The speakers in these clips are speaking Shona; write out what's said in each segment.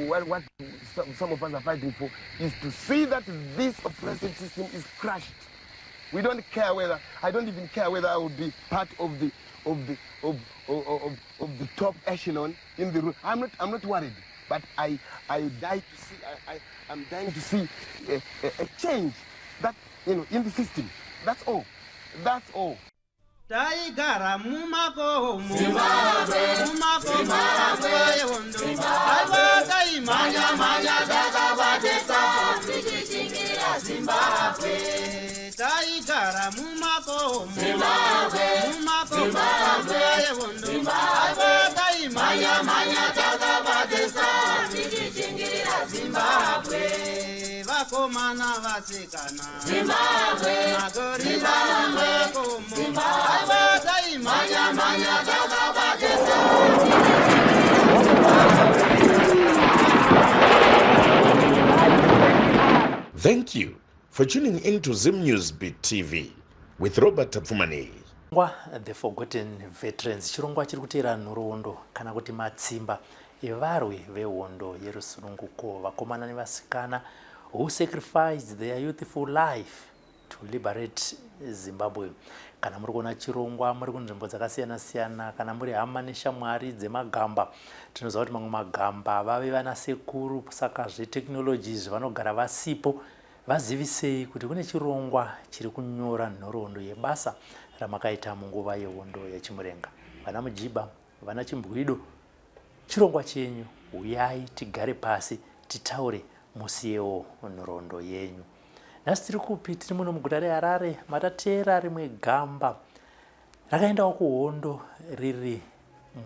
what some of us are fighting for is to see that this oppressive system is crushed. We don't care whether, I don't even care whether I will be part of the, of the, of the top echelon in the room. I'm not worried, but I die to see, I'm dying to see a change in the system. That's all. That's all. Taigara mumakomo, mumakomo nguva yehondo. Aiwa, taimhanya mhanya takabatesa tichichingira Zimbabwe. Taigara mumakomo, mumakomo nguva yehondo. Aiwa, taimhanya mhanya takabatesa tichichingira Zimbabwe. Vakomana, vasikana, Zimbabwe. Magorira mumakomo. Aiwa, taimhanya mhanya takabatesa. Thank you for tuning in to Zim News Beat TV with Robert Tafumani. Chirongwa The Forgotten Veterans, chirongwa chiri kuteera nhoroondo kana kuti matsimba evarwi vehondo yerusununguko, vakomana nevasikana who sacrificed their youthful life to liberate Zimbabwe. Kana muri kuona chirongwa muri kunzvimbo dzakasiyana-siyana, kana muri hama neshamwari dzemagamba, tinoziva kuti mamwe magamba vave vanasekuru, saka zvetechnology izvi vanogara vasipo. Vazivisei kuti kune chirongwa chiri kunyora nhoroondo yebasa ramakaita munguva yehondo yechimurenga. Vana Mujiba, vana Chimbwido, chirongwa chenyu, uyai tigare pasi titaure, musiyewo nhoroondo yenyu. Nhasi tiri kupi? Tiri muno muguta reHarare, matateera rimwe gamba rakaendawo kuhondo riri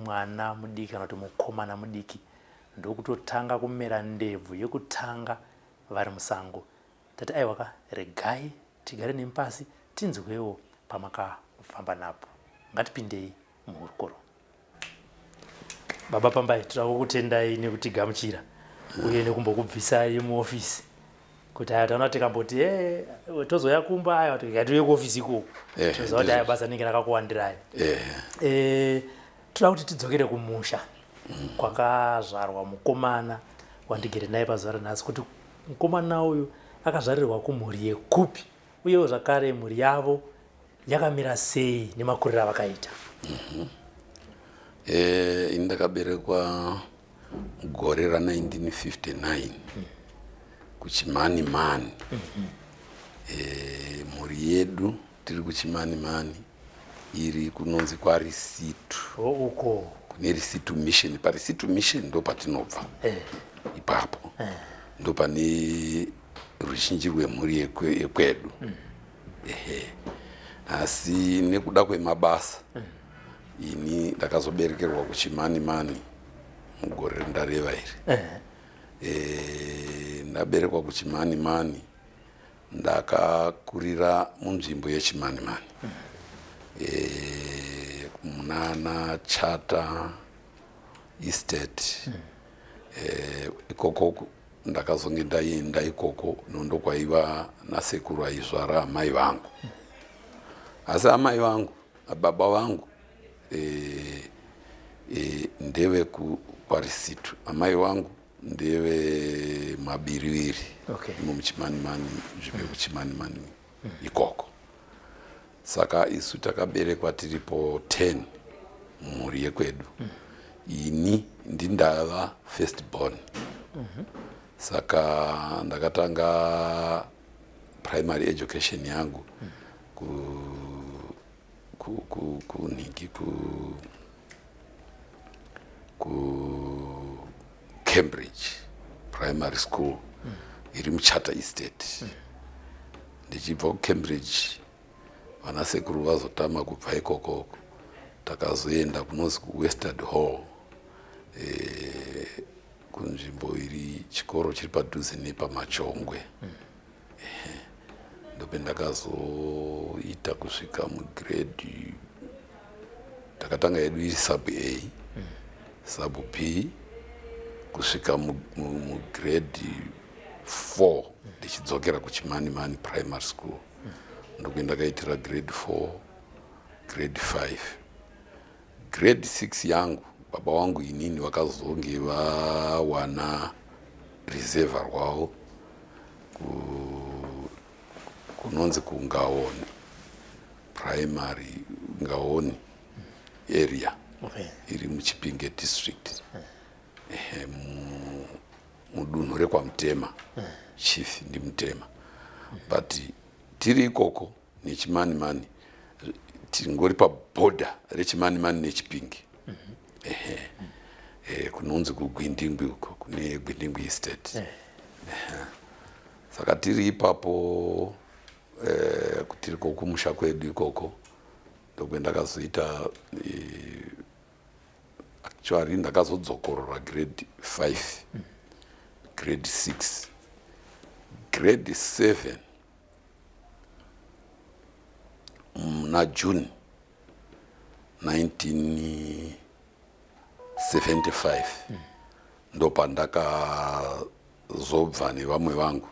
mwana mudiki kana kuti mukomana mudiki, ndokutotanga kumera ndebvu yekutanga vari musango. Tati aiwaka, regai tigare nemi pasi tinzwewo pamakafamba napo. Ngatipindei muhurukuro. Baba Pambai, toda kukutendai nekutigamuchira uye nekumbokubvisai muofisi, kuti aya taona tikamboti e tozoya kumba, aya tikatiuye kuofisi ikoko. Toziva kuti aya basa rinenge rakakuwandirai. Toda kuti tidzokere kumusha kwakazvarwa mukomana wandigere naye pazuva ranhasi, kuti mukomana uyu akazvarirwa kumhuri yekupi, uyewo zvakare mhuri yavo yakamira sei nemakuriro avakaita. Ini ndakaberekwa mugore ra1959 kuChimani Mani. Mhuri yedu tiri kuChimani Mani, iri kunonzi kwaRisitu. O, uko. Kune Risitu Mission. PaRisitu Mission ndo patinobva. Ipapo ndo pane ruzhinji rwemhuri yekwedu. Ehe, asi nekuda kwemabasa, ini ndakazoberekerwa kuChimani Mani mugore rendareva iri. Ndaberekwa kuChimani Mani, ndakakurira munzvimbo yeChimani Mani, munana Charter Estate. Ikoko ndakazonge ndaenda ikoko nondo kwaiva nasekuru aizvara amai vangu. Asi amai vangu, baba vangu ndeve kuKwarisitu, amai vangu ndeve Mabiriviri. Imo muChimanimani, nzvimbo yekuChimanimani ikoko. Saka isu takaberekwa tiripo 10 mumhuri yekwedu. Ini ndindava first born. Saka ndakatanga primary education yangu ku kunhingi ku Cambridge Primary School iri muCharter Estate. Ndichibva kuCambridge, vanasekuru vazotama kubva ikokoko, takazoenda kunonzi kuWestard Hall, kunzvimbo iri chikoro chiri padhuze nepaMachongwe. Ndopendakazoita kusvika mugrade. Takatanga yedu iri sub A, sub B, kusvika mugrade 4. Ndichidzokera kuChimanimani Primary School, ndokuti ndakaitira grade 4, grade 5, grade 6 yangu. Baba vangu inini vakazonge vawana reserve rwavo kunonzi kuNgaoni Primary, Ngaoni area iri muChipinge District, ehe, mudunhu rekwaMutema. Chief ndiMutema, but tiri ikoko neChimanimani, tingori pabhodha reChimanimani neChipinge, ehe, kunonzi kuGwindingwi uko kune Gwindingwi Estate. Ehe. Saka tiri ipapo, tiri kumusha kwedu ikoko, ndokwendakazoita actually ndakazodzokorora grade 5, grade 6, grade 7 muna June 1975. Ndopandakazobva nevamwe vangu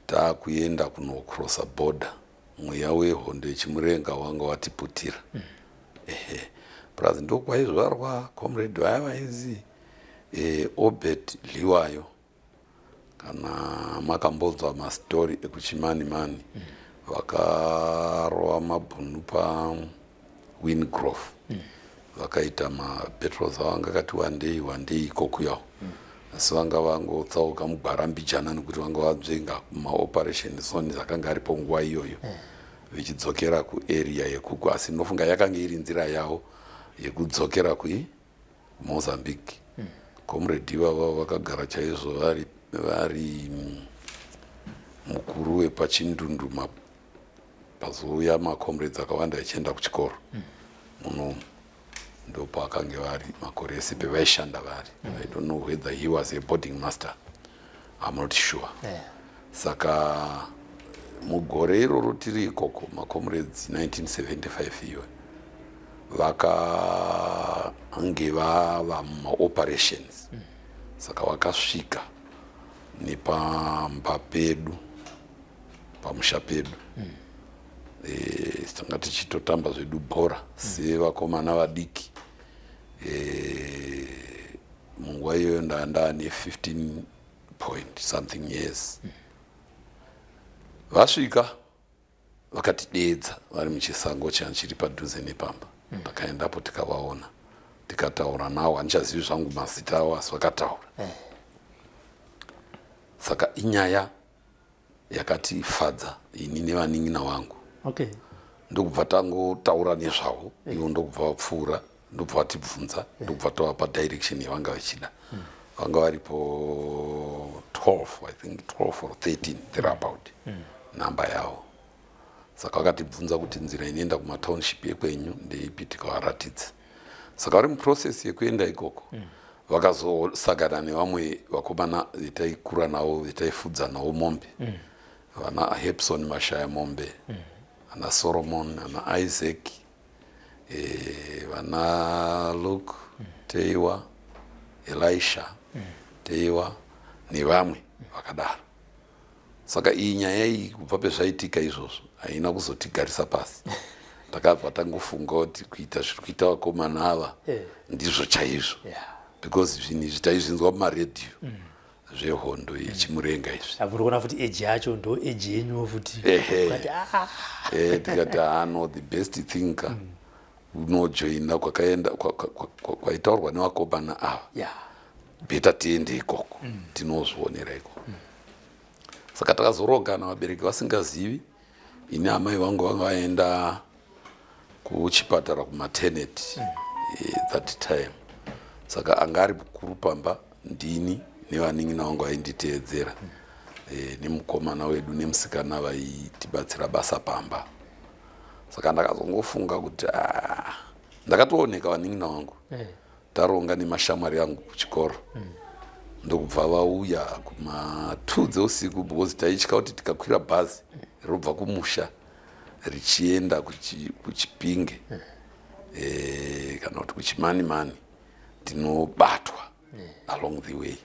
taakuenda kunocrossa border. Mweya wehondo yeChimurenga wanga watiputira. Ehe, plus ndokwaizvarwa comrade vaya vainzi Obert Liwayo. Kana makambonzwa mastori ekuChimanimani, vakarova mabhunu paWingrove, vakaita mabattles avo anga akati wandei wandei ikokuyawo, asi vanga vangotsauka mugwara mbijana nekuti vanga vadzvenga kumaoperation zones akanga aripo nguva iyoyo, vechidzokera kuarea yekuku. Asi ndinofunga yakanga iri nzira yavo yekudzokera kui Mozambique. Comrade ivava vakagara chaizvo vari mukuru wepachindundu. Pazouya macomrades akawanda achienda kuchikoro munomu, ndopaakange vari makore ese pevaishanda vari. I don't know whether he was a boarding master, I'm not sure. Saka mugore iroro tiri ikoko, macomrades, 1975 iwe, vakange vava mumaoperations. Saka vakasvika nepamba pedu, pamusha pedu. Tanga tichitotamba zvedu bhora sevakomana vadiki. Munguva iyoyo ndane 15 point something years. Vasvika vakatideedza vari muchisango changa chiri padhuze nepamba. Takaendapo, tikavaona, tikataura navo. Handichazivi zvangu mazita avo, asi vakataura. Saka inyaya yakatifadza ini nevanin'ina vangu. Ndokubva tangotaura nezvavo ivo, ndokubva vapfuura, ndobva vatibvunza, ndokubva tavapa direction yavanga vachida. Vanga varipo 12, I think 12 or 13, thereabout, namba yavo. Saka vakatibvunza kuti nzira inoenda kumatownship ekwenyu ndeipi, tikavaratidza. Saka vari muprocess yekuenda ikoko, vakazosangana nevamwe vakomana vetaikura navo, vetaifudza navo mombe, vana Hepson Mashaya Mombe, ana Solomon, ana Isaac, vana Luke Teiwa, Elisha Teiwa nevamwe vakadaro. Saka iyi nyaya iyi, kubva pezvaitika izvozvo, haina kuzotigarisa pasi. Takabva tangofunga kuti kuita zviri kuita vakomana ava ndizvo chaizvo, because zvinhu izvi taizvinzwa mumaredhiyo, zvehondo yeChimurenga izvi. Muri kuona futi age yacho ndo age yenyuwo futi. Ehe. Ukati, "Ah." Tikati, ah, no, the best thing ka unojoina kwakaenda kwaitaurwa nevakomana ava. Better tiende ikoko, tinozvionera ikoko. Saka takazorongana vabereki vasingazivi. Ini amai vangu vanga vaenda kuchipatara kumaternity that time. Saka anga ari mukuru pamba ndini nevanin'ina vangu vainditeedzera, nemukomana wedu nemusikana vaitibatsira basa pamba. Saka ndakazongofunga kuti, ah, ndakatooneka vanin'ina vangu. Taronga nemashamwari angu kuchikoro, ndokubva vauya kuma2 dzeusiku, because taitya kuti tikakwira bhazi rinobva kumusha richienda kuChipinge kana kuti kuChimanimani, tinobatwa along the way.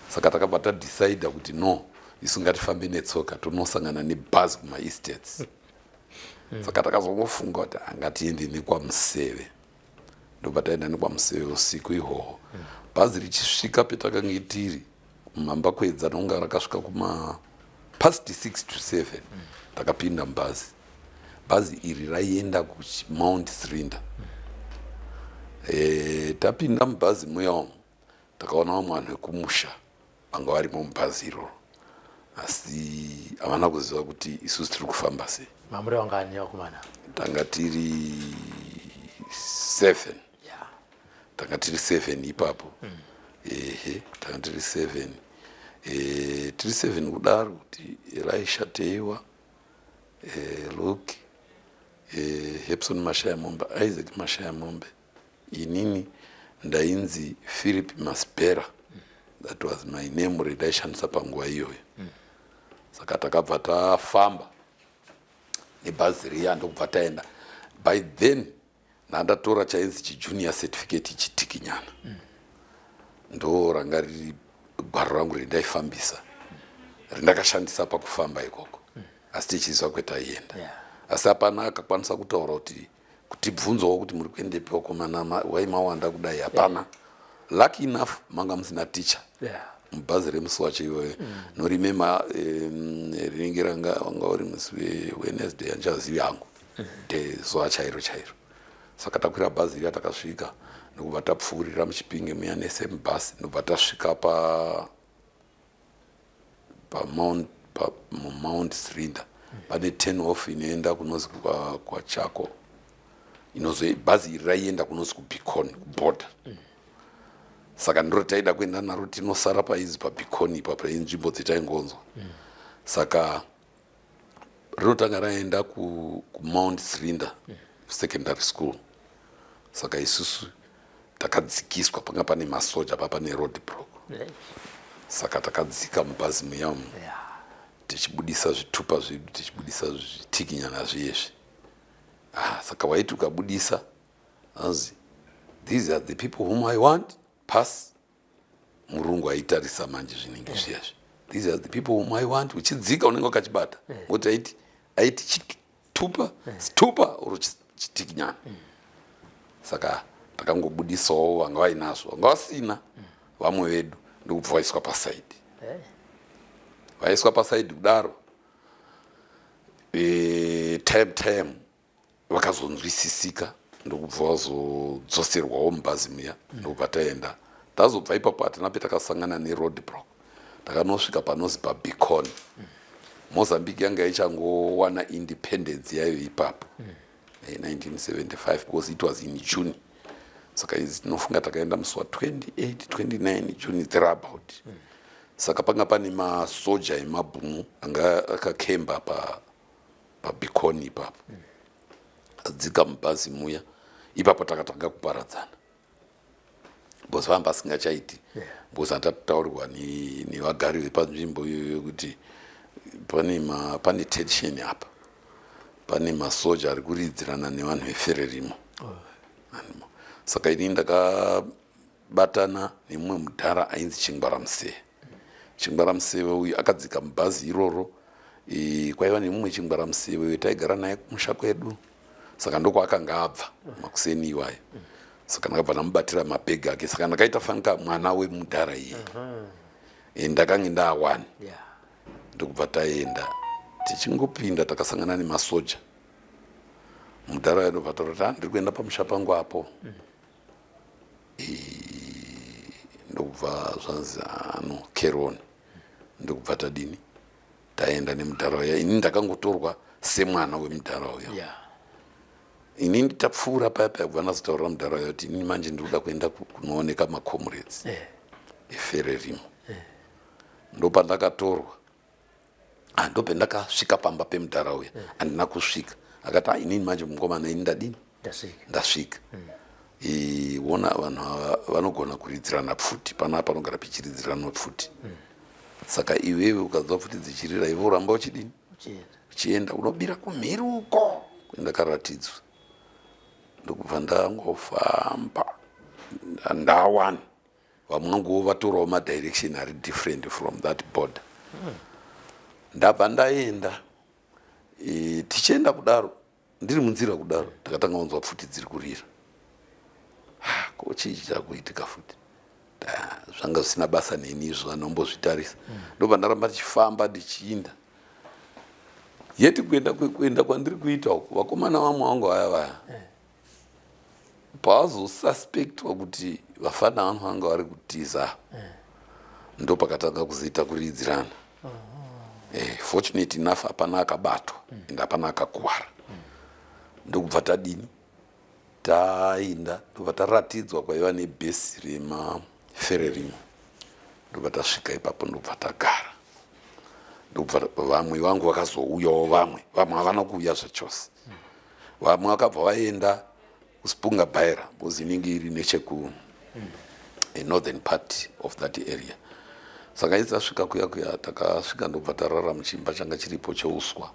Saka takabva tadecida kuti no, isu ngatifambe netsoka, tonosangana nebhazi kumaestates. Saka takazongofunga kuti angatiende nekwaMuseve. Ndobva taenda nekwaMuseve usiku ihwohwo. Bhazi richisvika petakange tiri kumambakwedza, nonga rakasvika kuma past 6 to 7. Takapinda mubhazi. Bhazi iri raienda kuMount Selinda. Tapinda mubhazi muya umu, takaona vamwe vanhu vekumusha vanga varimo mubhazi iroro, asi havana kuziva kuti isusu tiri kufamba sei. Mamuri wangani, vakomana? Tanga tiri seven. Tanga tiri seven ipapo. Ehe, tanga tiri seven. Tiri seven kudaro kuti Elisha Teiwa, Luke, Hepson Mashaya Mombe, Isaac Mashaya Mombe, inini ndainzi Philip Maspera. That was my name rendaishandisa panguva iyoyo. Saka takabva tafamba nebhazi riya, ndokubva taenda. By then ndandatora chainzi chijunior certificate chitikinyana. Ndo ranga riri gwaro rangu rendaifambisa, rindakashandisa pakufamba ikoko, asi tichiziva kwetaienda. Asi hapana akakwanisa kutaura kuti kutibvunzawo kuti muri kuendepi vakomana, waimawanda kudai. Hapana. Lucky enough manga musina ticha mubhazi remusi wacho iyoyo. Norimema rinenge ranga wanga uri musi weWednesday, handichazivi hangu de zuva chairo chairo. Saka takwira bhazi riya, takasvika ndokubva tapfuurira muChipinge muya nesame bus, ndobva tasvika pa pamount pa, muMount Selinda. Pane turn off inoenda kunozi kwaChako. Inozo bhazi iri raienda kunozi kuBicon, kuborder. Saka ndiro taida kuenda naro, tinosara paizi paBicon ipapo, inzvimbo dzetaingonzwa. Saka rinotanga raenda kuMount Selinda Secondary School. Saka isusu takadzikiswa, panga pane masoja pa pane road block. Saka takadzika mubhazi muya umu tichibudisa zvitupa zvedu, tichibudisa zvitikinyana zviyezvi. Ah, saka waiti ukabudisa, anzi, "These are the people whom I want, pass." Murungu aitarisa manje zvinenge zviyazvi. "These are the people whom I want." Uchidzika unenge wakachibata ngokuti aiti chitupa, situpa or chitikinyana. Saka takangobudisawo vanga vainazvo, vanga vasina vamwe vedu ndokubva vaiswa paside. Vaiswa paside kudaro, time vakazonzwisisika, ndokubva vazodzoserwawo mubhazi muya, ndokubva taenda. Tazobva ipapo hatina petakasangana neroad block. Takanosvika panozi paBicon. Mozambique yanga ichangowana independence yayo ipapo, 1975, because it was in June. Saka idzi tinofunga takaenda musi wa28 29 June, thereabout. Saka panga pane masoja emabhunu anga akakemba paBicon ipapo. Adzika mubhazi muya ipapo, takatanga kuparadzana because vamba asingachaiti, because handataurirwa nevagari vepanzvimbo iyoyo kuti pane tension apa, pane masoja ari kuridzirana nevanhu veFrelimo. Animo. Saka ini ndakabatana nemumwe mudhara ainzi Chingwara Museve. Chingwara Museve uyu akadzika mubhazi iroro. Kwaiva nemumwe Chingwara Museve uyu taigara naye kumusha kwedu, saka ndokwaakanga abva makuseni iwayo. Saka ndakabva ndamubatira mabhegi ake, saka ndakaita fanika mwana wemudhara iye. Ndakange ndaawani. Ndokubva taenda. Tichingopinda takasangana nemasoja. Mudhara ndobva taura kuti, "Ah, ndiri kuenda pamusha pangu apo." Ndokubva zvanzi, "Ano carry on." Ndokubva tadini, taenda nemudhara uya. Ini ndakangotorwa semwana wemudhara uya. Ini nditapfuura paya paya, kubva ndazotaurira mudhara uya kuti inini manje ndiri kuda kuenda kunooneka macomrades eFrelimo. Ndopandakatorwa. Ah, ndopendakasvika pamba pemudhara uya. Handina kusvika, akati, "Ah, inini manje mukomana, ini ndadini?" Ndasvika. Ndasvika. Wona vanhu ava vanogona kuridzirana pfuti panapa, panogara pichiridziranwa pfuti. Saka iwewe ukanzwa pfuti dzichirira, iwe uramba uchidini? Uchienda. Uchienda, unobira kumhiri uko kwendakaratidzwa. Ndokubva ndangofamba ndawani vamwe vanguwo vatorawo madirection ari different from that border. Ndabva ndaenda. Tichienda kudaro, ndiri munzira kudaro, ndakatanga kunzwa pfuti dziri kurira. Ah, ko chii chichakuitika futi? Zvanga zvisina basa neni izvo, anombozvitarisa. Ndobva ndaramba ndichifamba ndichiinda yeti kuenda kuenda kwandiri kuita uku. Vakomana vamwe vangu vaya vaya pavazosuspectwa kuti vafana vanhu vanga vari kutiza, ndo pakatanga kuzoita kuridzirana. Fortunate enough hapana akabatwa and hapana akakuwara. Ndokubva tadini, tainda, ndobva taratidzwa kwaiva nebhesi remaFrelimo. Ndobva tasvika ipapo, ndobva tagara, ndobva vamwe vangu vakazouyawo. Vamwe havana kuuya zvachose. Vamwe vakabva vaenda kuSpunga Baira because inenge iri necheku a northern part of that area. Saka isi tasvika kuya kuya, takasvika, ndobva tarara muchimba changa chiripo cheuswa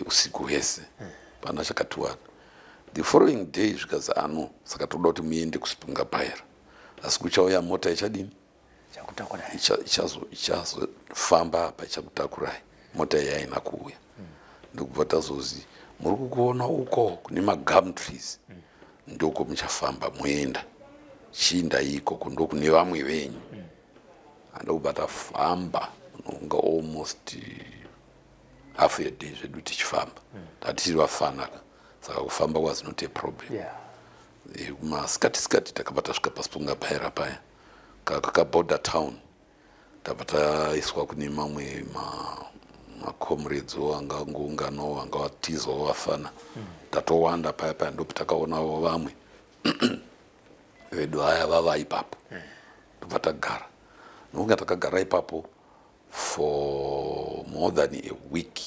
usiku hwese pana chakatiwana. The following day zvikazi ano, saka toda kuti muende kuSpunga Baira, asi kuchauya mota ichadini? Chakutakurai. Ichazofamba apa ichakutakurai. Mota iyi haina kuuya. Ndokubva tazozi, muri kukuona uko kune magum trees, ndoko muchafamba muenda, chiindai ikoko, ndokune vamwe venyu. Ndokubva tafamba unonga almost half a day zvedu tichifamba. Tatichiri vafanaka, saka kufamba was not a problem. Masikati sikati takabva tasvika paSpunga Baira paya, kaborder town. Tabva taiswa kune mamwe macomrades angangounganawo, vanga vatizawo vafana. Tatowanda paya paya, ndopatakaonawo vamwe vedu aya vava ipapo. Ndobva tagara, nokunga takagara ipapo for more than a week.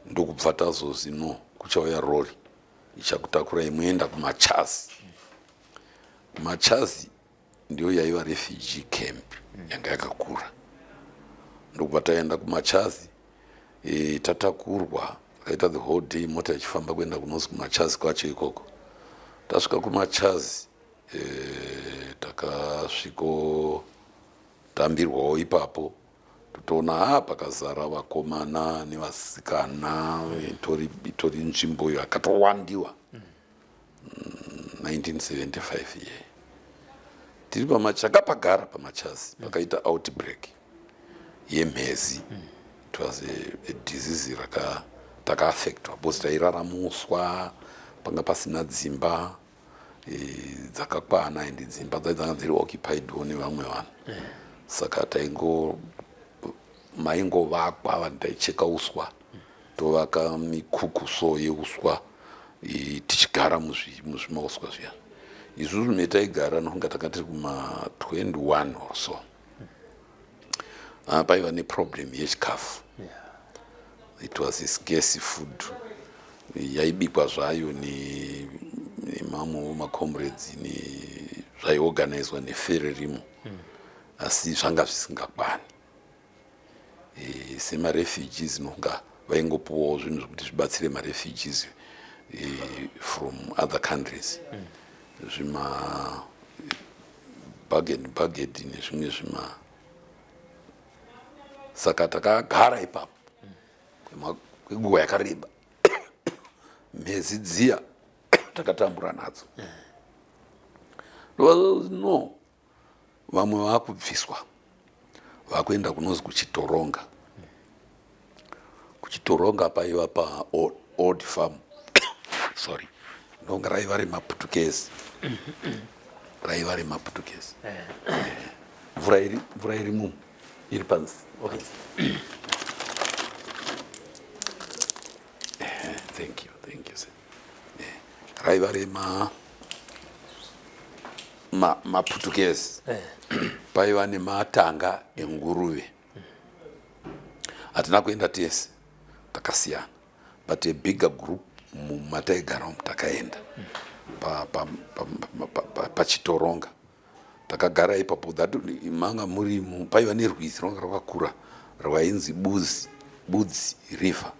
Ndokubva tazozi, no, kuchauya rori ichakutakurai muenda kuMachazi. Machazi ndiyo yaiva refugee camp yanga yakakura. Ndokubva taenda kuMachazi. Tatakurwa, takaita the whole day mota ichifamba kuenda kunozi kuMachazi kwacho ikoko. Tasvika kuMachazi, takasviko tambirwawo ipapo. Totoona ha pakazara vakomana nevasikana, itori nzvimbo yakatowandiwa. 1975 iye tiri pamachakapagara paMachazi, pakaita outbreak yemhezi. It was a disease raka takaaffectwa because tairara muuswa, panga pasina dzimba dzakakwana and dzimba dzai dzanga dziri occupiedwo nevamwe vanhu. Saka taingo maingovakwa vanhu, taicheka uswa, tovaka mikuku so yeuswa, tichigara muzvimauswa zviya. Isusu metaigara nokunga tanga tiri kuma 21 or so. Paiva neproblem yechikafu. It was a scarce food yaibikwa zvayo nemamwewo macomrades, zvaiorganizwa neFrelimo, asi zvanga zvisingakwani. Semarefugees nokunga vaingopuwawo zvinhu zvekuti zvibatsire marefugees from other countries, zvima bargain bargain nezvimwe zvima. Saka takagara ipapo kwenguva yakareba. Mhezi dziya takatambura nadzo. No, vamwe vaakubviswa, vakuenda kunozi kuChitoronga. KuChitoronga paiva paold farm, sorry, ndonga raiva remaPutukezi, raiva remaPutukezi. Mvura iri mumu, iri pansi. Okay. Thank you, thank you sir. Raiva rema maPutukezi. Paiva nematanga enguruve. Hatina kuenda tese, takasiyana, but a bigger group mataigara umu takaenda paChitoronga. Takagara ipapo. That manga muri paiva nerwizi rwanga rwakakura rwainzi Buzi, Budzi River.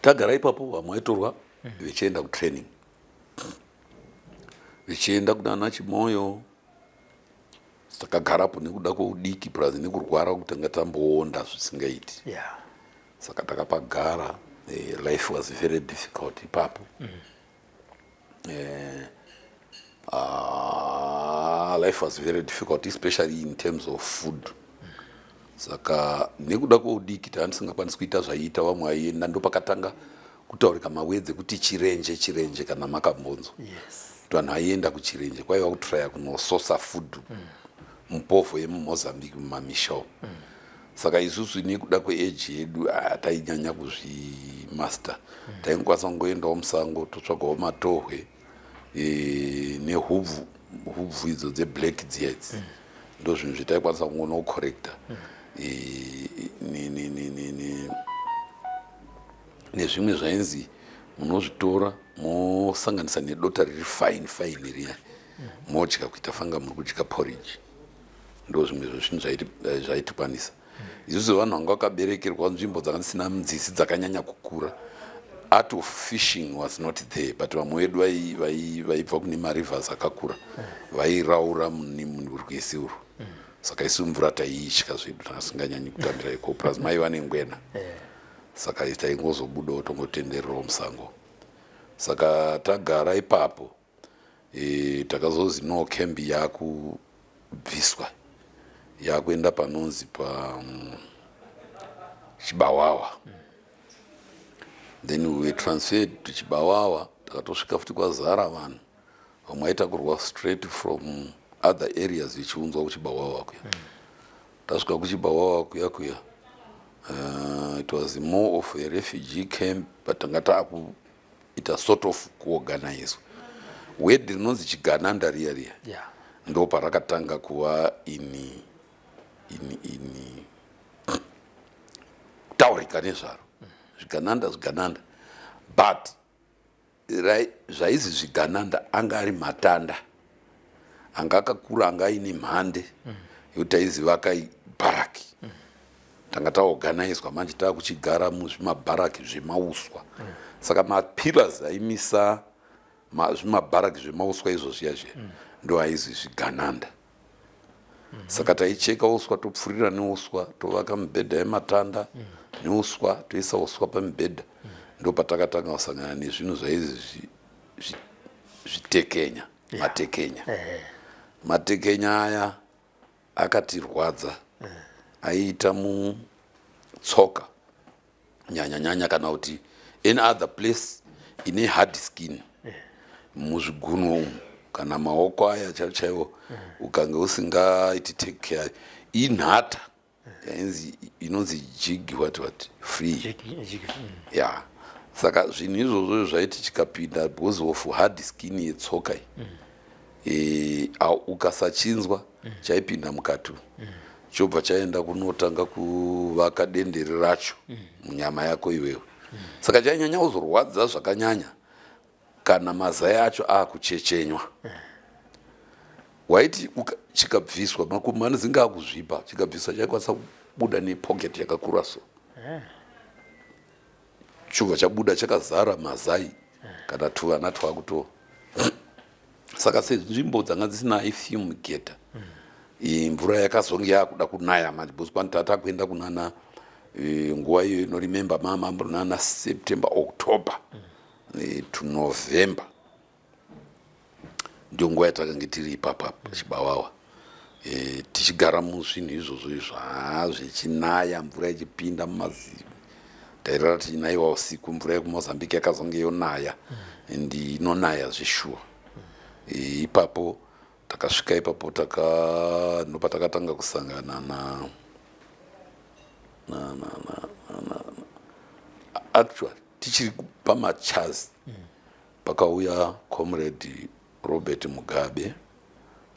Tagara ipapo, vamwe vaitorwa vechienda kutraining, vechienda kunana Chimoyo. Takagarapo nekuda kweudiki plus nekurwara kuti tanga tamboonda zvisingaiti. Saka takapagara. Life was very difficult ipapo. Life was very difficult, especially in terms of food. Saka nekuda kweudiki tanga tisingakwanisi kuita zvaiita vamwe vaienda. Ndopakatanga kutaurika mawords ekuti chirenje, chirenje, kana makambonzwa. Kuti vanhu vaienda kuchirenje kwaiva kutraya kunososa food mupovho yemumozambique, mumamisha umu. Saka isusu nekuda kweage yedu, tainyanya kuzvimaster. Taingokwanisa kungoendawo musango, totsvagawo matohwe nehubvu, hubvu idzo dzeblack dziya idzi. Ndo zvinhu zvetaikwanisa kungonocorrecta nezvimwe zvainzi munozvitora mosanganisa nedota riri fine fine riya, modya kuita fanga muri kudya porridge. Ndo zvimwe zvezvinhu zvaitikwanisa isusu vanhu vanga vakaberekerwa nzvimbo dzanga dzisina nzizi dzakanyanya kukura. Art of fishing was not there, but vamwe vedu vaibva kune marivers akakura, vairaura murwizi urwu. Saka isu mvura taiitya zvedu, tanga kutambira iko, plus maiva nengwena. Saka taingozobudawo tongotendererawo musango. Saka tagara ipapo, takazozi no, camp yakubviswa, yakuenda panonzi pa Chibawawa. Then we were transferred to Chibawawa. Takatosvika futi kwazara vanhu, vamwe vaitakurwa straight from other areas vichiunzwa kuChibawawa kuya. Tasvika kuChibawawa kuya kuya, it was more of a refugee camp, but tanga taakuita sort of kuorganizwa. Word rinonzi chigananda riya riya, ndo parakatanga kuva ini kutaurika nezvaro, zvigananda, zvigananda. But zvaizi zvigananda anga ari matanda anga akakura, anga aine mhande yekuti taizivaka bharaki. Tanga taorganizwa manje, taakuchigara muzvimabharaki zvemauswa. Saka mapillars aimisa zvimabharaki zvemauswa izvo zviya zviya ndo aizi zvigananda. Saka taicheka uswa, topfurira neuswa, tovaka mibhedha yematanda neuswa, toisa uswa pamibhedha. Ndo patakatanga kusangana nezvinhu zvaizi zvitekenya, matekenya. Matekenya aya akatirwadza, aiita mutsoka nyanya nyanya, kana kuti any other place ine hard skin, muzvigunwe umu kana maoko aya chaiwo chaiwo. Ukange usingaiti take care, inhata yainzi inonzi jig what what free. Jig. Ya, saka zvinhu izvozvo zvaiti chikapinda because of hard skin yetsoka iyi, ukasachinzwa chaipinda mukati, chobva chaenda kunotanga kuvaka dendere racho munyama yako iwewe. Saka chainyanya kuzorwadza zvakanyanya kana mazai acho akuchechenywa. Waiti chikabviswa, makumbo anozinge akuzvipa, chikabviswa chaikwanisa kubuda nepocket yakakura, so chobva chabuda chakazara mazai kana tuvana twakuto. Saka senzvimbo dzanga dzisina ifumigata, mvura yakazonge yakuda kunaya manje, because kwani tatakuenda kunana nguva iyo inoremember mama nana September, October to November, ndio nguva yatakange tiri ipapa Chibawawa, tichigara muzvinhu izvozvo izvo, haa, zvichinaya, mvura ichipinda mumazivi. Tairara tichinayiwa usiku. Mvura yekuMozambique yakazonge yonaya and inonaya zveshuwa. Ipapo takasvika ipapo, taka ndopatakatanga kusangana na actually tichiri pamachazi, pakauya Comrade Robert Mugabe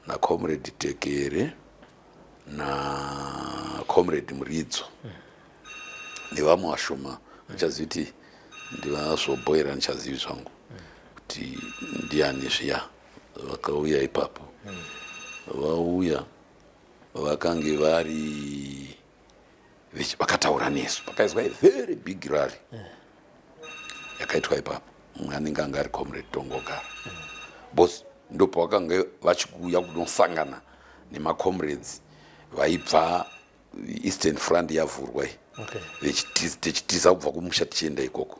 naComrade Tekere naComrade Muridzo nevamwe vashoma. Ndichazivi kuti ndivazvobhoera, ndichazivi zvangu kuti ndiani zviya. Vakauya ipapo, vauya vakange vari vakataura nesu. Pakaizwa a very big rally yakaitwa ipapo. Mumwe anenge anga ari Comrade Tongogara, bos ndopavakange vachikuuya kunosangana nemacomrades vaibva Eastern Front yavhurwa iyi. Tichitiza kubva kumusha tichienda ikoko.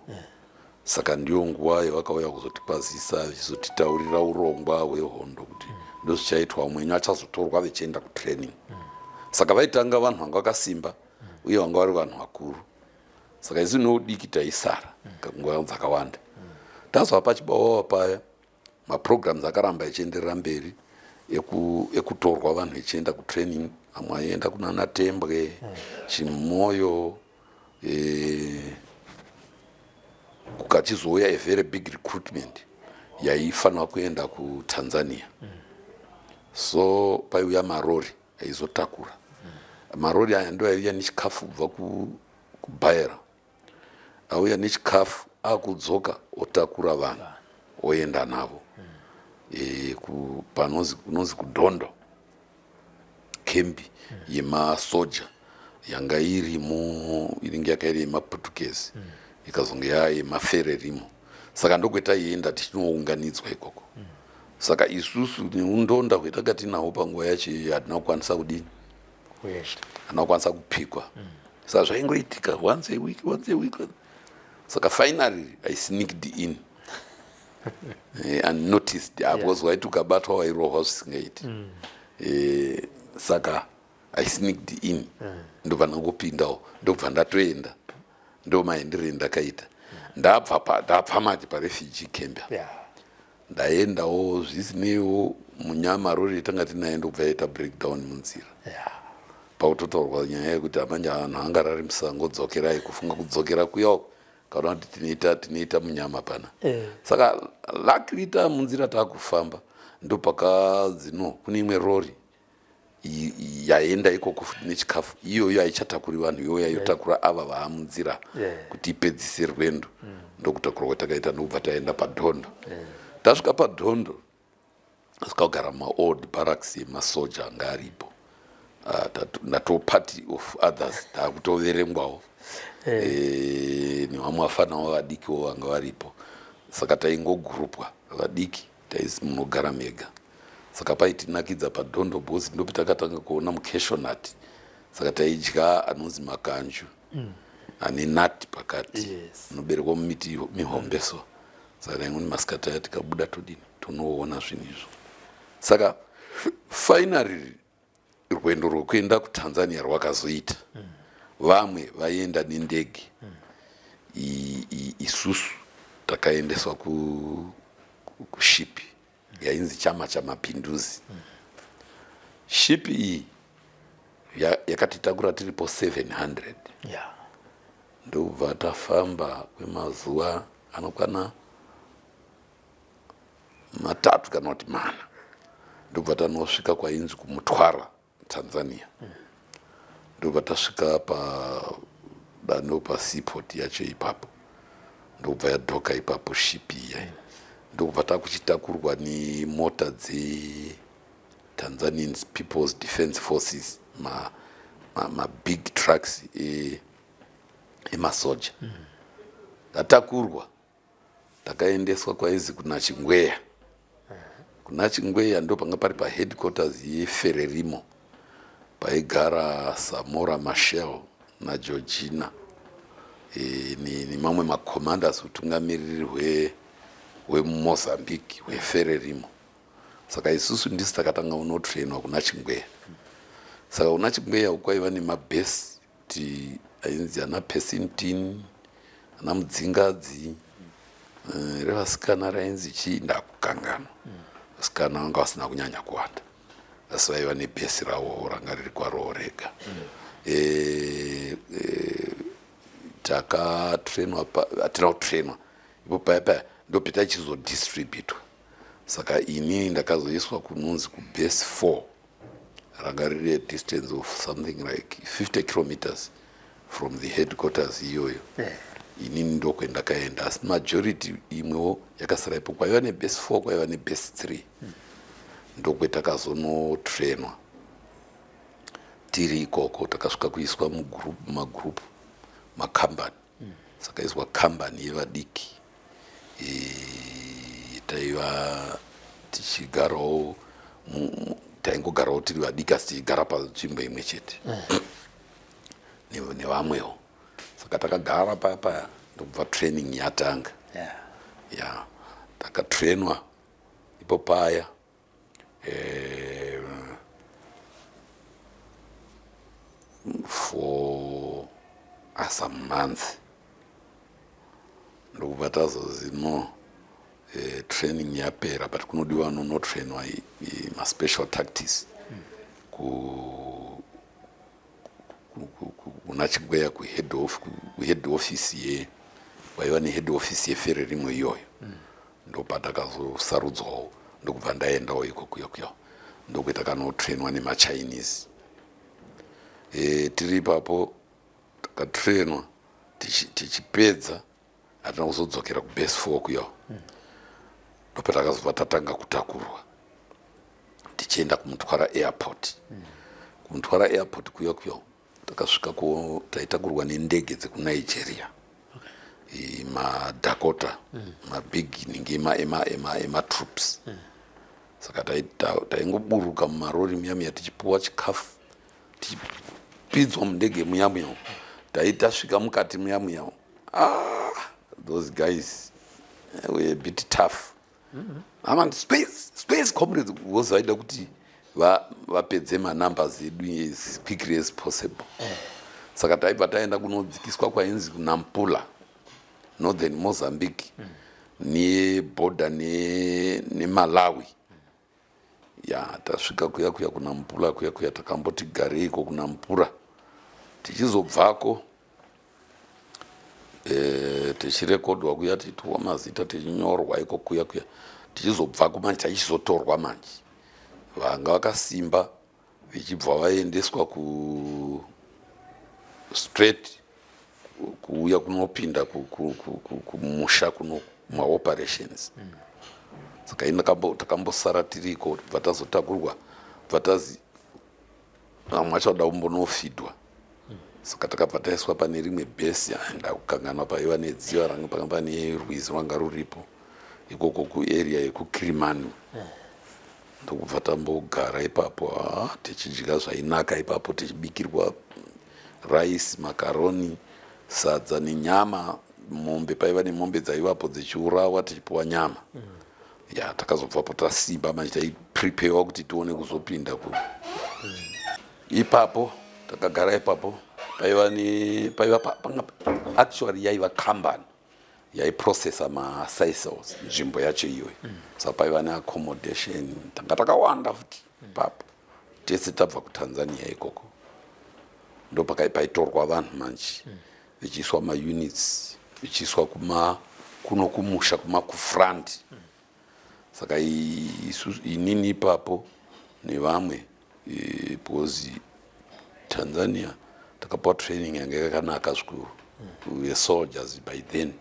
Saka ndiyo nguva yavakauya kuzotikwazisa, vachizotitaurira urongwa hwehondo kuti ndozvichaitwa, umwenyu achazotorwa vechienda kutraining. Saka vaitanga vanhu vanga vakasimba uye vanga vari vanhu vakuru. Saka isu neudiki taisara nguva dzakawanda. Tazova paChibawawa paya, maprograms akaramba achienderera mberi ekutorwa vanhu vechienda kutraining. Vamwe vaienda kunana Tembwe, Chimoyo, kukachizouya a very big recruitment yaifanira kuenda kuTanzania. So paiuya marori aizotakura. Marori aya ndo aiuya nechikafu kubva kuBaira. Auya nechikafu, akudzoka otakura vanhu oenda navo panonzi kunonzi kuDhondo, kembi yemasoja yanga irimo, inenge yakairi yemaPutukezi, ikazonge yayemaFererimo. Saka ndokwetaienda tichinounganidzwa ikoko. Saka isusu neundonda hwetanga tinahwo panguva yacho iyoyo, hatina kukwanisa kudini? Kuenda. Hatina kukwanisa kupikwa. Saka zvaingoitika once a week, once a week. Saka finally I sneaked in unnoticed, because waiti ukabatwa wairohwa zvisingaiti. Saka I sneaked in, ndobva ndangopindawo, ndobva ndatoenda. Ndo maendere ndakaita. Ndabva manje parefugee camp, ndaendawo zvisineiwo munyama. Rori tanga tinaye ndobva yaita breakdown munzira. Pakutotaurwa nyaya yekuti amanje vanhu angarari musango, dzokerai. Kufunga kudzokera kuya kana kuti tinoita munyama pana. Saka luckily tamunzira taakufamba, ndopakadzi no kune imwe rori yaenda ikoko futi nechikafu. Iyoyo haichatakuri vanhu, iyoyo yayotakura ava vaamunzira kuti ipedzise rwendo. Ndokutakurwa kwatakaita, ndokubva taenda paDhondo. Tasvika paDhondo, tasvika kugara mumaold barracks emasoja anga aripo. Ndatoo party of others, taakutoverengwawo nevamwe vafanawo vadikiwo vanga varipo. Saka taingogurupwa vadiki, taisi munogara mega. Saka paitinakidza paDhondo because ndopetakatanga kuona mucashew nut. Saka taidya anonzi makanju ane nut pakati, anoberekwa mumiti mihombe. So saka taingoni masikati aya tikabuda todini, tonoona zvinhu izvo. Saka finally rwendo rwekuenda kuTanzania rwakazoita. Vamwe vaienda nendege, isusu takaendeswa kushipi yainzi Chama cha Mapinduzi. Shipi iyi yakatitakura tiripo 700, ndobva tafamba kwemazuva anokwana 3 kana kuti 4, ndobva tanosvika kwainzi kuMutwara, Tanzania. Ndobva tasvika padano paseaport yacho ipapo, ndobva yadhoka ipapo shipi iya, ndobva takuchitakurwa nemota dzeTanzanian People's Defence Forces, mabig ma trucks emasoja. Tatakurwa, takaendeswa kwaizi kuna Chingweya. Kuna Chingweya ndo panga pari paheadquarters yeFererimo, paigara Samora Machel naGeorgina nemamwe macommanders, utungamiriri hweMozambique hweFererimo. Saka isusu ndisu takatanga unotrainwa kuna Chingweya. Saka kuna Chingweya kwaiva nemabhesi kuti ainzi ana Pesintin, ana Mudzingadzi, revasikana rainzi chii ndakukanganwa. Vasikana vanga vasina kunyanya kuwanda, asi vaiva nebhesi ravo ranga riri kwarowo rega. Takatrainwa, hatina kutrainwa ipo paya paya, ndopeta chizodistributwa. Saka inini ndakazoiswa kunonzi kubase 4, ranga riri a distance of something like 50 kilometers from the headquarters iyoyo. Inini ndokwendakaenda, asi majority imwewo yakasara ipo. Kwaiva nebase 4, kwaiva nebase 3, ndokwetakazonotrainwa tiri ikoko. Takasvika kuiswa mumagroup, makambani. Saka iswa kambani yevadiki. Taiva tichigarawo, taingogarawo tiri vadiki, asi tichigara panzvimbo imwe chete nevamwewo. Saka takagara paya paya, ndokubva training yatanga. Ya, takatrainwa ipo paya for some month, ndokubva tazozi no, training yapera, but kunodiwa nonotrainwa maspecial tactics kuna Chigweya, kuhead office ye kwaiva nehead office yeFrelimo iyoyo. Ndopatakazosarudzwawo, ndokubva ndaendawo iko kuya kuya, ndokuita kanotrainwa nemaChinese. Tiri ipapo takatrainwa, tichipedza hatina kuzodzokera kubase four kuya. Ndopatakazobva tatanga kutakurwa tichienda kuMutwara Airport. KuMutwara Airport kuya kuya takasvika, taitakurwa nendege dzekuNigeria, maDakota, mabig ningi ematroops. Saka taingoburuka mumarori muya muya, tichipuwa chikafu, tichipidzwa mundege muya muya. Taitasvika mukati muya muya, ah, those guys were a bit tough. Aman, "Space, space, comrades," because vaida kuti vapedze manumbers edu as quickly as possible. Saka taibva taenda kunodzikiswa kwainzi kuNampula, northern Mozambique, neborder neMalawi. Ya, tasvika kuya kuya kuNampula kuya kuya, takamboti gareiko kuNampula. Tichizobvako tichirekodwa kuya, tichitorwa mazita, tichinyorwa iko kuya kuya. Tichizobvako manje, taichizotorwa manje vanga vakasimba, vechibva vaendeswa ku straight kuuya kunopinda kumusha kuno maoperations. Saka ini takambosara tiriko, bva tazotakurwa, bva tazi vamwe vacho kumbonofidwa. Saka takabva taiswa pane rimwe bhesi, ndakukanganwa, paiva nedziva ranga panga pane rwizi rwanga ruripo ikoko kuarea yekuKirimani. Ndokubva tambogara ipapo, ha, tichidya zvainaka ipapo, tichibikirwa rice, makaroni, sadza nenyama, mombe. Paiva nemombe dzaivapo dzichiurawa, tichipiwa nyama. Ya, takazobvapo tasimba manje, taipreparewa kuti tione kuzopinda ku ipapo. Takagara ipapo, paiva ne paiva panga actually yaiva company yaiprocessa masisals, nzvimbo yacho iyoyo. Saka paiva neaccommodation, tanga takawanda futi ipapo, tese tabva kuTanzania ikoko. Ndo paitorwa vanhu manje vichiiswa maunits, vichiiswa kuma kuno kumusha, kuma kufront. Saka inini ipapo nevamwe, because Tanzania takapiwa training yanga yakanaka zvikuru. We were soldiers by then.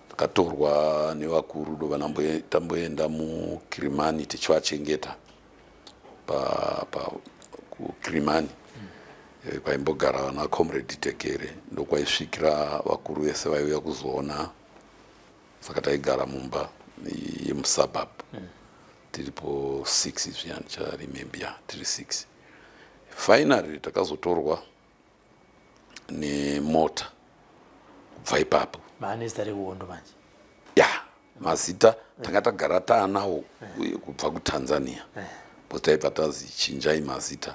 Takatorwa nevakuru, ndo tamboenda muKirimani tichivachengeta pa kuKirimani. Kwaimbogara vana Comrade Tekere, ndokwaisvikira vakuru vese vaiuya kuzoona. Saka taigara mumba yemusuburb, tiripo 6 zviya, ndicharemember, ya, tiri 6. Finally takazotorwa nemota kubva ipapo. Maane zita rekuhondo manje? Ya, mazita tanga tagara taanawo kubva kuTanzania, because taibva tazi chinjai mazita.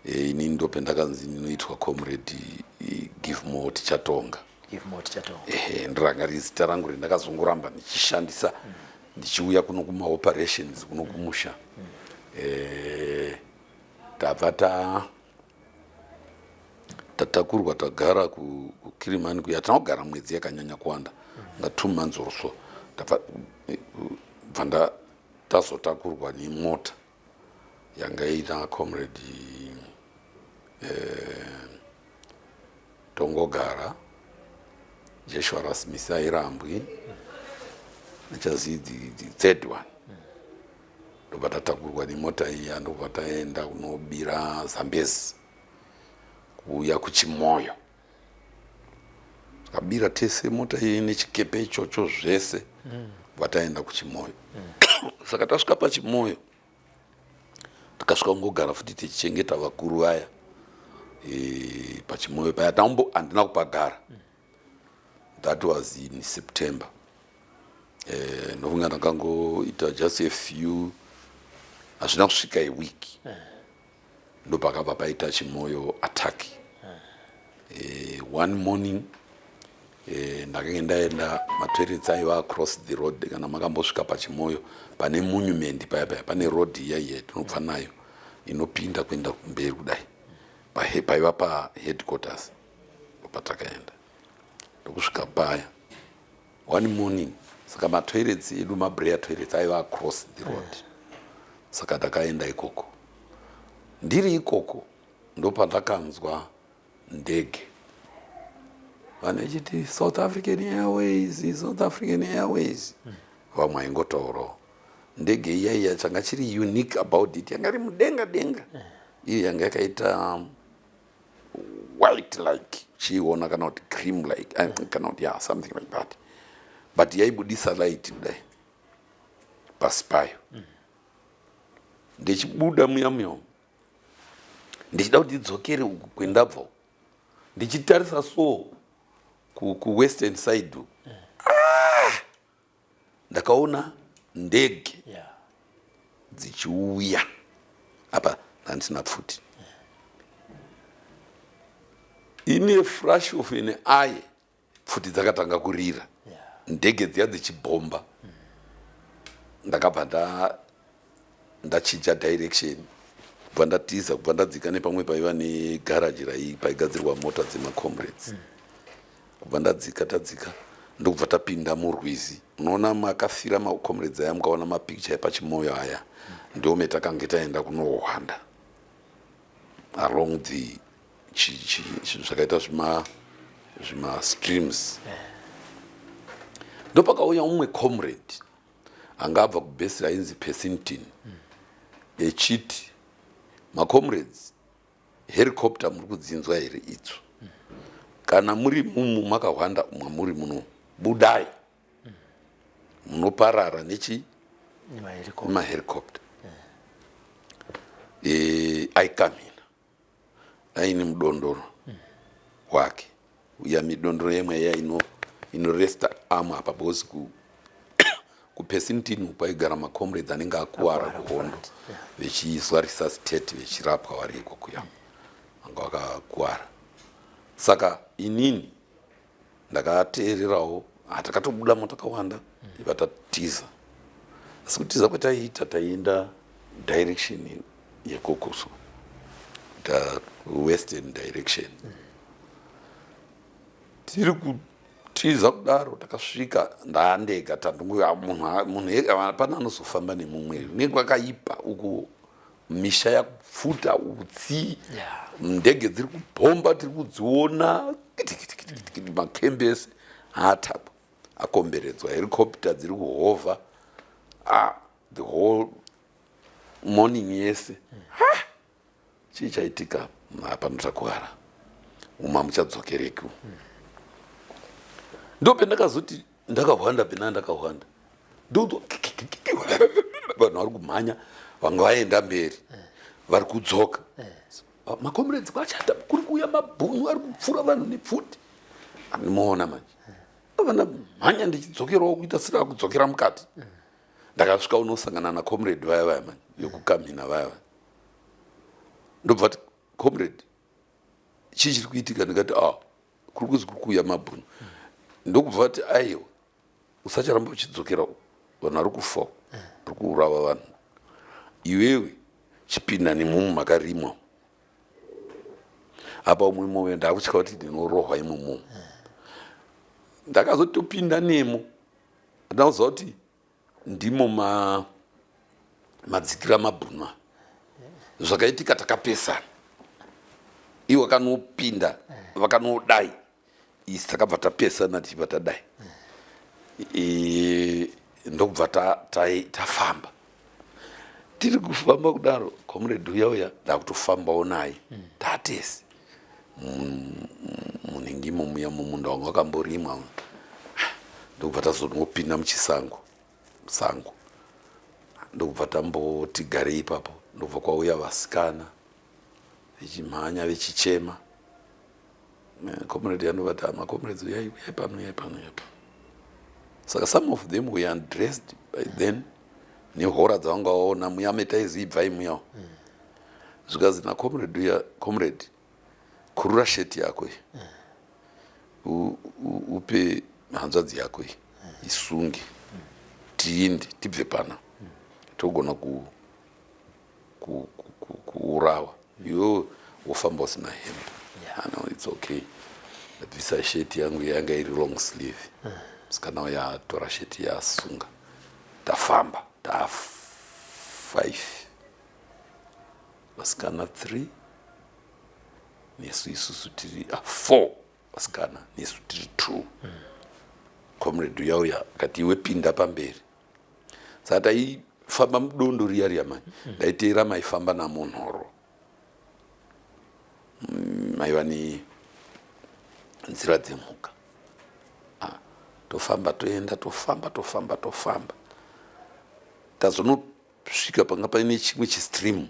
Ini ndopendakanzi ndinoitwa Comrade Givemore Tichatonga. Givemore Tichatonga. Ehe, ndiranga riri zita rangu rendakazongoramba ndichishandisa ndichiuya kuno kumaoperations, kuno kumusha. Tabva ta tatakurwa, tagara kuKirimani kuya. Hatina kugara mwedzi yakanyanya kuwanda, nga 2 months or so. Tabva bva tazotakurwa nemota yanga ina Comrade Tongogara, Joshua Rasmisi Airambwi, achazi the third one. Ndobva tatakurwa nemota iya, ndobva taenda kunobira Zambezi, kuuya kuChimoyo. Takabira tese mota iyi nechikepe ichocho zvese, bva taenda kuChimoyo. Saka tasvika paChimoyo, takasvika kungogara futi tichichengeta vakuru vaya. PaChimoyo paya tambo handina kupagara. That was in September. Eh, ndofunga ndakangoita just a few, hazvina kusvika a week, ndopakabva paita Chimoyo attack. One morning ndakange ndaenda, matoilets aiva across the road. Kana makambosvika paChimoyo, pane monument paya paya, pane road iya iya tinobva nayo inopinda kuenda kumberi kudai, paiva paheadquarters patakaenda. Ndokusvika paya one morning, saka matoilets edu, mabreya toilets, aiva across the road. Saka ndakaenda ikoko. Ndiri ikoko ndopandakanzwa ndege, vanhu vachiti, "South African Airways, South African Airways." Vamwe aingotaurawo. Ndege iya iya, changa chiri unique about it, yanga iri mudenga denga iyo, yanga yakaita white like chiiona, kana kuti cream like, kana kuti, yeah, something like that, but yaibudisa light kudai pasi payo. Ndichibuda muya muya, ndichida kuti ndidzokere uku kwendabva uku, ndichitarisa so kuwestern side uku, ah! Ndakaona ndege dzichiuya. Apa handisina pfuti. In a flash of an eye, pfuti dzakatanga kurira, ndege dziya dzichibhomba. Ndakabva ndachinja direction, kubva ndatiza, kubva ndadzika nepamwe paiva negaraji paigadzirwa mota dzemacomrades. Kubva ndadzika, tadzika, ndokubva tapinda murwizi. Unoona makafira macomrades aya, mukaona mapicture epaChimoyo aya, ndo metakange taenda kunohwanda along the zvakaita zvima streams. Ndopakauya umwe comrade anga abva kubhesi rainzi Pesintin, echiti, "Macomrades, helicopter muri kudzinzwa here idzo? Kana muri mumu makahwanda mwamuri muno, budai, munoparara nechi nemahelicopter." Nemahelicopter. Aikamhina aine mudondoro wake uya, midondoro yemwe iya inoresta amwe apa, because kuPesintini paigara macomrades anenge akuwara Akuwara kuhondo, kufront, yeah. vechiiswa resuscitate, vechirapwa vari ikokuya, vanga vakakuwara. Saka inini ndakateererawo. Hatakatobudamo takawanda, iva tatiza. Asi kutiza kwataiita, taienda direction yekokoso, ta western direction. Tiri kutiza kudaro, takasvika ndaandega. Tandongo munhu hapana anozofamba nemumwe, nekwakaipa uku, misha yakupfuta utsi, ndege dziri kubhomba, tiri kudziona kitikitikiti, makembe ese aatapa akomberedzwa, helicopter dziri kuhovha. Ah, the whole morning yese. Ha, chii chaitika apa? Notakuwara uma muchadzokereki. Ndo pendakazoti ndakahwanda, pena ndakahwanda, ndonzwa vanhu vari kumhanya, vanga vaenda mberi vari kudzoka. "Macomrades, kwachata, kuri kuuya mabhunu, ari kupfura vanhu nepfuti." Andimuona manje, vana mhanya, ndichidzokerawo kuita sira kudzokera mukati. Ndakasvika unosangana nacomrade vaya vaya manje vekukamhina vaya vaya. Ndobva ti, "Comrade, chii chiri kuitika?" Ndikati, "A, kuri kuzi kuri kuuya mabhunu." Ndokubva vati, "Aiwa, usacharamba uchidzokera uku, vanhu vari kufa, vari kuurava vanhu. Iwewe chipinda nemumu makarimwa apa." Umwe moyo ndakutya kuti ndinorohwa imomo. Ndakazotopinda nemo, ndauziva kuti ndimo madzikira mabhunu. Zvakaitika, takapesana. Iwo vakanopinda, vakanodai, isi takabva tapesana, tichibva tadai. Ndokubva tafamba. Tiri kufamba kudaro, comrade uya uya ndakutofambawo naye, tatese munenge imo muya mumunda wanga wakamborimwa. Ndokubva tazonopinda muchisango sango, ndokubva tamboti garei ipapo. Ndobva kwauya vasikana vechimhanya, vechichema. Comrade yanovati, "Macomrades, uyai, uyai pano, uyai pano, uyai pano." Saka some of them were undressed by then, nehora dzavanga vaona muya metaizibvai muyawo. Zvikazi nacomrade uya, "Comrade, kurura sheti yako iyi, upe hanzvadzi yako iyi isunge, tiinde, tibve pana, togona kuurawa, iwewe wofamba usina hembe." Ano, it's okay. Ndabvisa sheti yangu yanga iri long sleeve. Musikana uya atora sheti yasunga. Tafamba ta 5, vasikana 3 nesu isusu tiri 4, vasikana nesu tiri 2. Comrade uya uya akati, "Iwe pinda pamberi." Saka taifamba mudondo riya riya mani, ndaiteera maifamba namunhoro. Maiva nenzira dzemhuka. Tofamba, toenda, tofamba, tofamba, tofamba, tazonosvika panga paine chimwe chistream,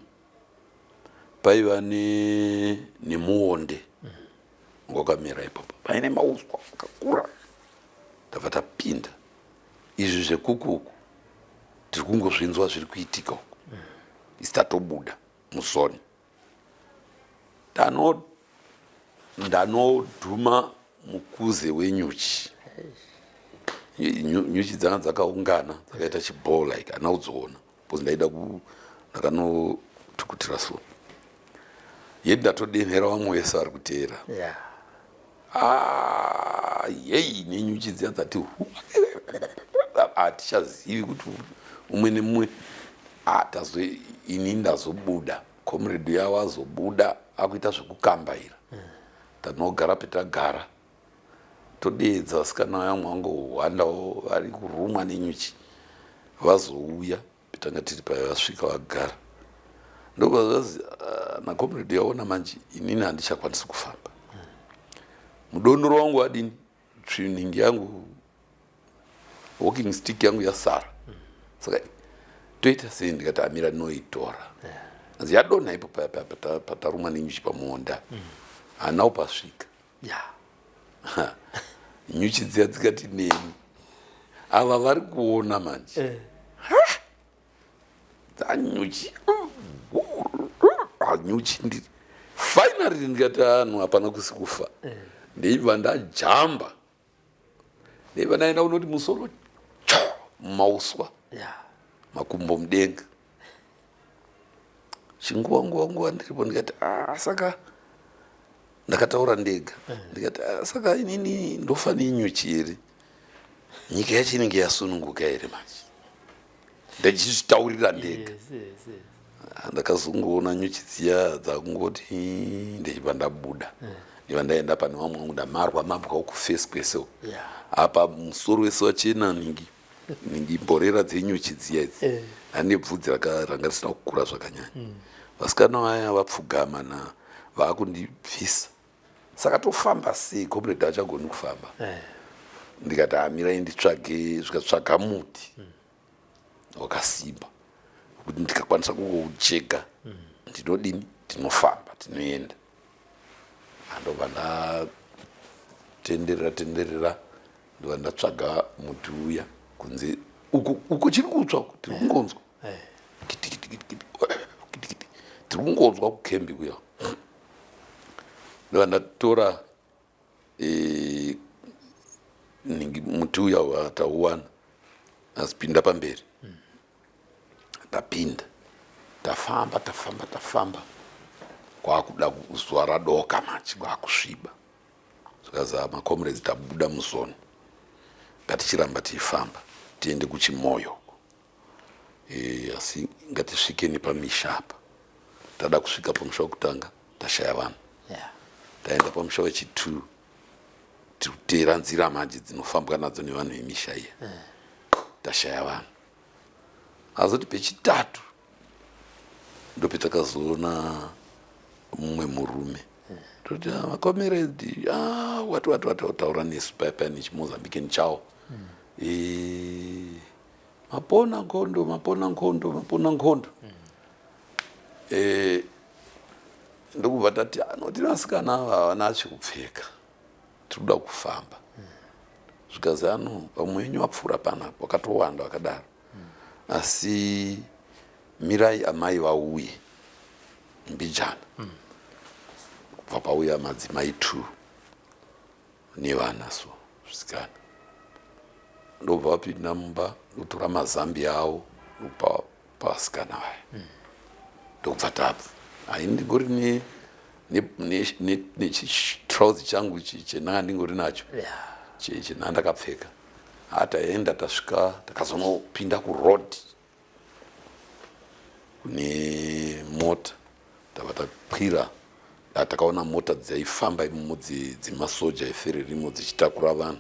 paiva nemuonde wakamera ipapo, paine mauswa akakura. Tabva tapinda. Izvi zvekuku uku tiri kungozvinzwa zviri kuitika uku, isi tatobuda muzone. Ndanodhuma mukuze wenyuchi. Nyuchi dzanga dzakaungana, dzakaita chiball like, hana kudzoona because ndaida ku ndakanotukutira. So yeti ndatodenhera vamwe vese vari kuteera. Ah, yei, nenyuchi dziya dzati hatichazivi kuti umwe nemumwe. Ah, tazo ini ndazobuda, comrade yavo azobuda akuita zvekukambaira. Tanogara petagara, todeedza vasikana vamwe vangohwandawo vari kurumwa nenyuchi. Vazouya petanga tiri paya, vasvika vagara. Ndobva zvazi nacomrade yaona manje inini handichakwanisi kufamba, mudondoro wangu wadini, tsviningi yangu, walking stick yangu yasara, saka toita sei? Ndikati, "Amira, noitora." Anzi yadonha ipo paya paya patarumwa nenyuchi pamuonda, hana upasvika. Nyuchi dziya dzikati neni, ava vari kuona manje. Dzanyuchi, nyuchi ndi finally ndikati, "Anhu, hapana kusi kufa." Ndeibva ndajamba, ndeibva ndaenda kunoti musoro cho mumauswa, makumbo mudenga. Chinguva nguva nguva ndiripo, ndikati, "Ah, saka," ndakataura ndega, ndikati, "Ah, saka inini ndofa nenyuchi here? Nyika yacho inenge yasununguka here manje?" Ndichizvitaurira ndega. Yes. Ndakazongoona nyuchi dziya dzakungoti, ndichibva ndabuda, ndibva ndaenda pane vamwe vangu. Ndamarwa mabwa kuface kwese uku. Apa musoro wese wachena ningi ningi, mborera dzenyuchi dziya idzi. Ane bvudzi ranga risina kukura zvakanyanya. Vasikana vaya vapfugama na vaakundibvisa. Saka tofamba sei? Comrade achagoni kufamba. Ndikati, "Amirai nditsvage." Zvikatsvaga muti wakasimba kuti ndikakwanisa kungoucheka, ndinodini, tinofamba, tinoenda. Andobva ndatenderera tenderera, ndobva ndatsvaga muti uya. Kunze uku uku chiri kutsva uku, tiri kungonzwa kiti kiti kiti kiti kiti kiti, tiri kungonzwa kukembi kuya. Ndobva ndatora muti uya watauwana, azipinda pamberi. Ndapinda, tafamba, tafamba, tafamba, kwakuda zuva radoka manje, kwakusviba. Zvikaza, "Macomrades, tabuda muzone, ngatichiramba tichifamba tiende kuchimoyo. Asi ngatisvike nepamisha apa." Tada kusvika pamusha wekutanga, tashaya vanhu. Taenda pamusha wechi2, tiri kuteera nzira manje dzinofambwa nadzo nevanhu vemisha iya, tashaya vanhu. Azoti pechitatu ndopetakazoona mumwe murume. Toti, "Ah, macomrades." Ah, wati wati wati wataura nesu paya paya nechimozambican chawo. "Mapona nkondo, mapona nkondo, mapona nkondo." Ndokubva tati, "Anoti vasikana ava havana chekupfeka." Tiri kuda kufamba. Zvikazi ano vamwe venyu vapfuura panapa vakatowanda vakadaro. Asi mirai amai vauye mbijana. Kubva pauya madzimai 2 nevana so zvisikana. Ndobva vapinda mumba ndotora mazambi avo ndopa pavasikana vaya. Ndobva tabva. Hayi ndingori ne nechitrauzi changu chenanga ndingori nacho chenanga ndakapfeka. Ha taenda tasvika takazonopinda kuroad kune mota tava takwira takaona mota dzaifamba imomo dzemasoja efererimo dzichitakura vanhu.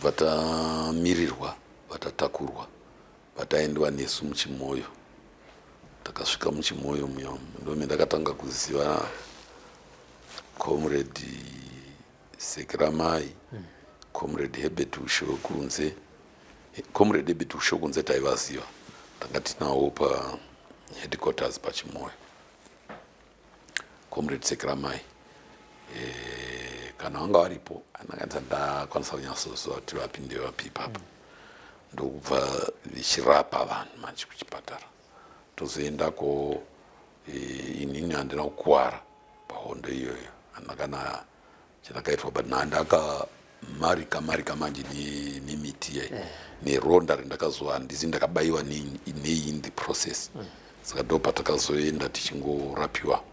Bva tamirirwa vatatakurwa vataendwa nesu muChimoio. Takasvika muChimoio muya ndome ndakatanga kuziva Comrade Sekeramai, Comrade Herbert Ushewokunze. Comrade Herbert Ushewokunze taivaziva, tanga tinawo pa headquarters paChimoio. Comrade Sekeramai kana vanga varipo andanga ndakwanisa kunyatsoziva kuti vapi ndevapi ipapo. Ndokubva vichirapa vanhu manje kuchipatara. Tozoendako inini handina kukuwara pahondo iyoyo, handina kana chandakaitwa, but ndakamarika marika manje nemiti yeah. Neronda rendakazoa handizi ndakabaiwa nei in the process. Saka ndo patakazoenda tichingorapiwa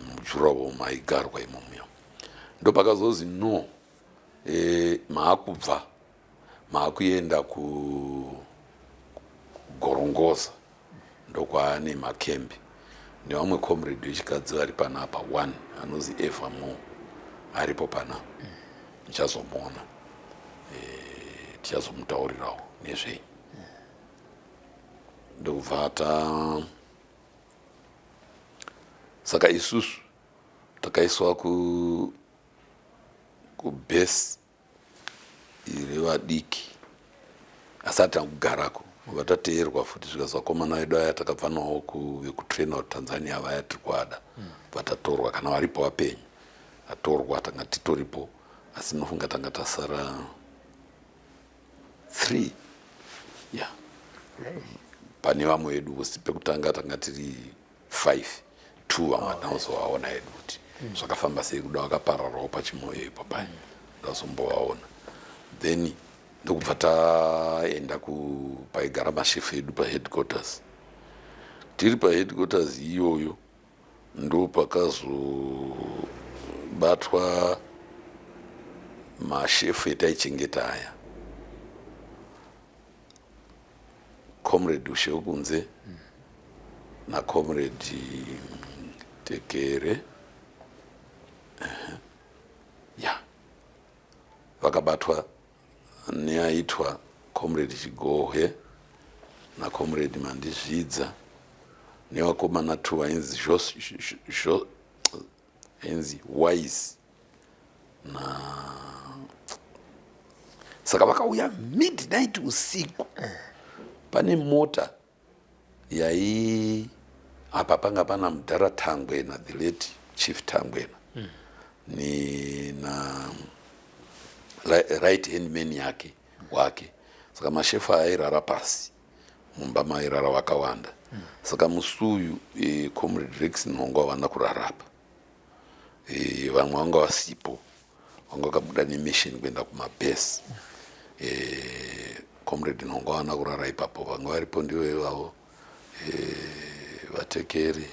mujuravo maigarwa imomuya. Ndo pakazozi no, maakubva maakuenda kuGorongoza ndokwaane makembi nevamwe comrade vechikadzi vari panapa, one anozi Eva Mo aripo pana, ndichazomuona, tichazomutaurirawo nezvenyu. Ndokubva ta saka isusu takaiswa kubase revadiki asi hatina kugarako, vatateerwa futi zvikazi vakomana vedu aya takabva nawo vekutraina kuTanzania vaya tiri kuada, vatatorwa kana varipo vapenyu atorwa, tanga titoripo asi nofunga tanga tasara 3 ya pane vamwe vedu vosi. Pekutanga tanga tiri 5, 2 vamwe hatina kuzovaona hedu kuti zvakafamba sei, kuda vakapararawo paChimoio ipo paya, ndazombovaona. Then ndokubva taenda paigara mashefu edu paheadquarters. Tiri paheadquarters iyoyo ndo pakazobatwa mashefu etaichengeta aya, Comrade Ushewokunze naComrade Tekere ya vakabatwa neaitwa Comrade Chigohwe naComrade Mandizvidza nevakomana 2 vainzi ainzi Wise na saka vakauya midnight usiku pane mota yai apa panga pana mudhara Tangwena, the late Chief Tangwena, ni na right hand man yake wake. Saka mashefu airara pasi mumba mairara vakawanda. Saka musi uyu Comrade Rex Nhongo havana kurarapa, vamwe vanga vasipo, vanga vakabuda nemission kuenda kumabhesi. Comrade Nhongo havana kurara ipapo, vanga varipo ndivo ivavo, Vatekeri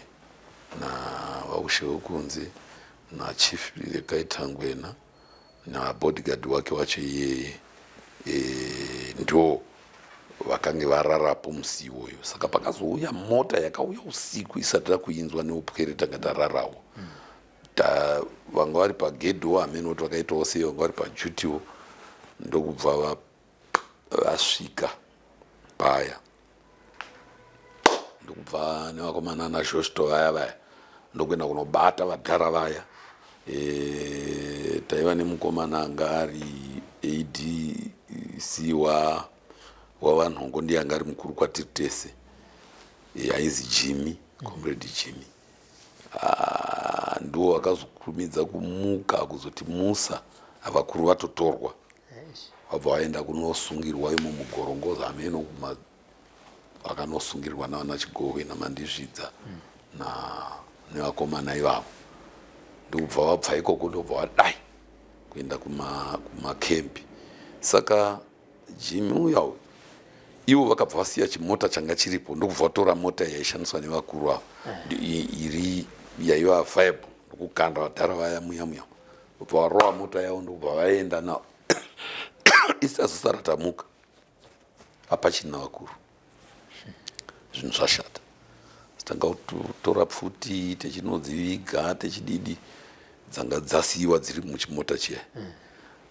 navaUshe wekunze naChief Rekai Tangwena nabodyguard wake wacho iyeye, ndo vakange vararapo musi iwoyo. Saka pakazouya mota yakauya usiku isati takuinzwa neupwere, tanga tararawo. Vanga vari pagedhiwo hameno kuti vakaitawo sei, vanga vari pajutiwo, ndokubva vasvika paya, ndokubva nevakomana naJosto vaya vaya ndokuenda kunobata vadhara vaya. Taiva nemukomana anga ari ADC wavanhongo, ndiye anga ari mukuru kwatiri tese, ainzi Jimmy, Comrade Jimmy. Ndiwo vakazokurumidza kumuka kuzoti musa vakuru vatotorwa, vabva vaenda kunosungirwa imo muGorongoza, hameno kuma vakanosungirwa navana Chigohwe naMandizvidza na nevakomana ivavo. Ndokubva vabva ikoko, ndobva vadai kuenda kumakembi. Saka Jimmy uya uyu, ivo vakabva vasiya chimota changa chiripo, ndokubva vatora mota yaishandiswa nevakuru ava iri yaiva viable, ndokukanda vadhara vaya muya muya, ndobva varova mota yavo, ndokubva vaenda navo. Isazosara tamuka, hapachina vakuru, zvinhu zvashata. Tanga kutora pfuti techinodziviga techididi, dzanga dzasiyiwa dziri muchimota chiya.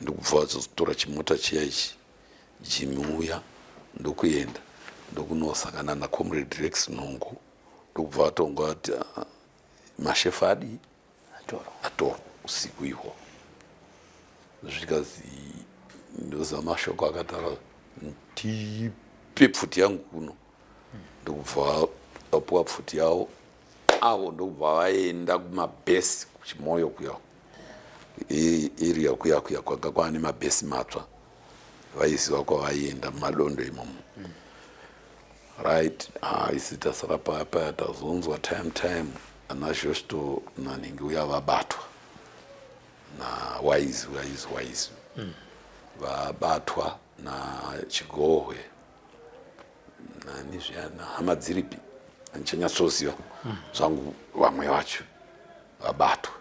Ndokubva vazotora chimota chiya ichi, Jimmy uya ndokuenda, ndokunosangana naComrade Rex Nhongo, ndokubva vatonga vati, "Ah, mashefu adii?" Atorwa. Atorwa usiku ihwo. Zvikazi, ndoziva mashoko akataura, "Ndipe pfuti yangu kuno." Ndokubva vapuwa pfuti yavo avo, ndokubva vaenda kumabhesi kuChimoyo kuya, area kuya kuya kwanga kwaane mabhesi matsva, vaiziva kwavaienda mumadondo imomo. Right, ah, isi tasara paya paya, tazonzwa time time ana Josto nanhingi uya vabatwa nawaizi waizi waizi vabatwa naChigohwe nani zviyana, hama dziripi handichanyatsoziva zvangu, vamwe vacho vabatwa.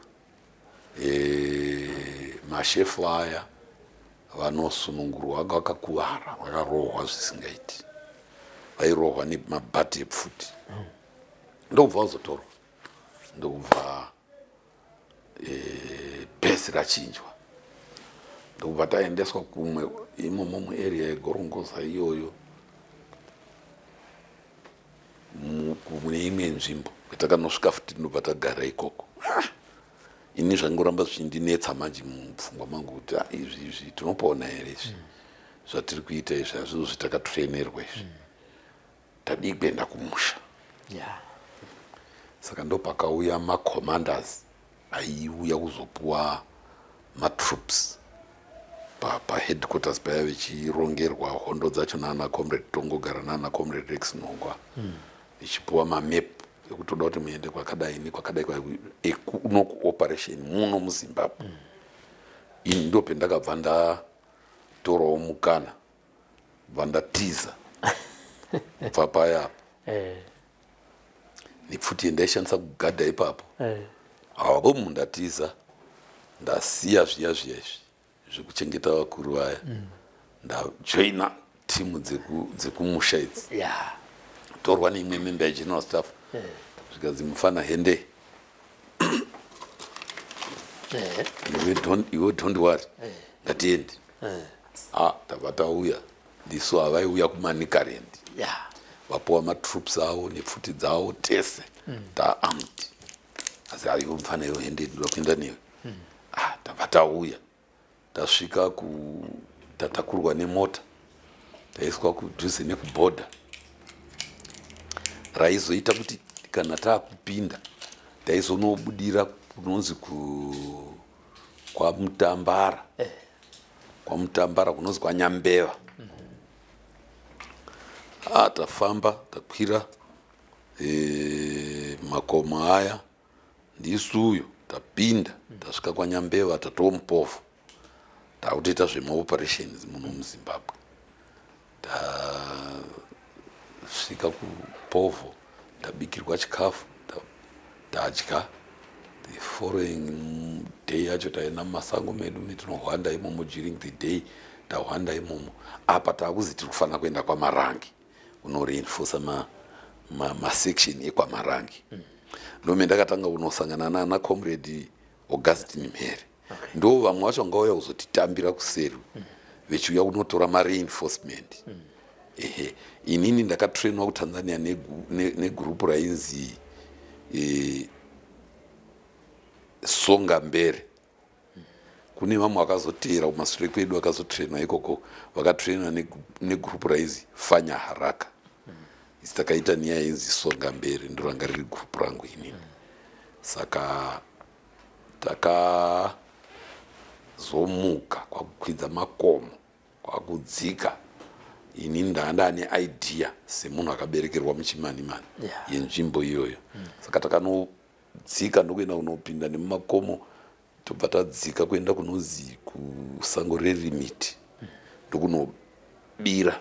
Mashefu aya vanosunungurwa, vanga vakakuvara, vakarohwa zvisingaiti, vairohwa nemabhati epfuti. Ndokubva vazotorwa, ndokubva bhesi rachinjwa, ndokubva taendeswa kumwe imomo muarea yeGorongoza iyoyo, mune imwe nzvimbo kwatakanosvika futi, ndobva tagara ikoko. Ah, ini zvangoramba zvichindinetsa manje mupfungwa mangu kuti, ah, izvi tinopona here izvi zvatiri kuita izvi? Hazvizvo zvatakatrainirwa izvi. Tadii kuenda kumusha? Saka ndopakauya macommanders aiuya kuzopuwa matroops paheadquarters paya, vechirongerwa hondo dzacho naana Comrade Tongogara naana Comrade Rex Nhongwa, ichipuwa mamap ekutoda kuti muende kwakadai nekwakadai kuno kuoperation muno muZimbabwe. Ini ndo pendakabva ndatorawo mukana, bva ndatiza kubva paya apa nepfuti yendaishandisa kugadha ipapo. Havabomu, ndatiza, ndasiya zviya zviya izvi zvekuchengeta vakuru vaya, ndajoina timu dzekumusha idzi. Torwa neimwe member yegeneral staff, zvikanzi, "Mufana, hende iwe, don't worry, ngatiende." Ah, tabva tauya ndisu havaiuya kuManicaland, vapuwa matroops avo nepfuti dzavo, tese taarmed. Asi aiwe mufana iwe, hende, ndoda kuenda newe. Ah, tabva tauya, tasvika ku tatakurwa nemota, taiswa kudhuze nekubhodha. Raizoita kuti kana taakupinda taizonobudira kunonzi kwaMutambara, kwaMutambara kunonzi kwaNyambeva. Ah, tafamba, takwira makomo aya, ndisuyo tapinda, tasvika kwaNyambeva, tatomupofu, takutoita zvemaoperations muno muZimbabwe. Tasvika kupovho, tabikirwa chikafu, tadya. The following day yacho taenda mumasango medu metinohwanda imomo. During the day tahwanda imomo, apa taakuzi tiri kufanira kuenda kwaMarangi unoreinforca masection ma ekwaMarangi. Ndome ndakatanga kunosangana nana Comrade Augustine Mhere. Ndo vamwe vacho vangauya kuzotitambira kuseri, vechiuya kunotora mareinforcement. Ehe, inini ndakatrainwa kuTanzania negurupu rainzi Songa Mbere. Kune vamwe vakazoteera kumasure kwedu, vakazotrainwa ikoko, vakatrainwa negurupu rainzi Fanya Haraka. Isi takaita neyainzi Songa Mbere, ndoranga riri gurupu rangu inini. Saka Takazomuka kwakukwidza makomo kwakudzika. Ini ndanga ndane idea semunhu akaberekerwa muChimanimani yenzvimbo iyoyo. Saka takanodzika ndokuenda kunopinda nemumakomo, tobva tadzika kuenda kunonzi kusango reRimiti, ndokunobira.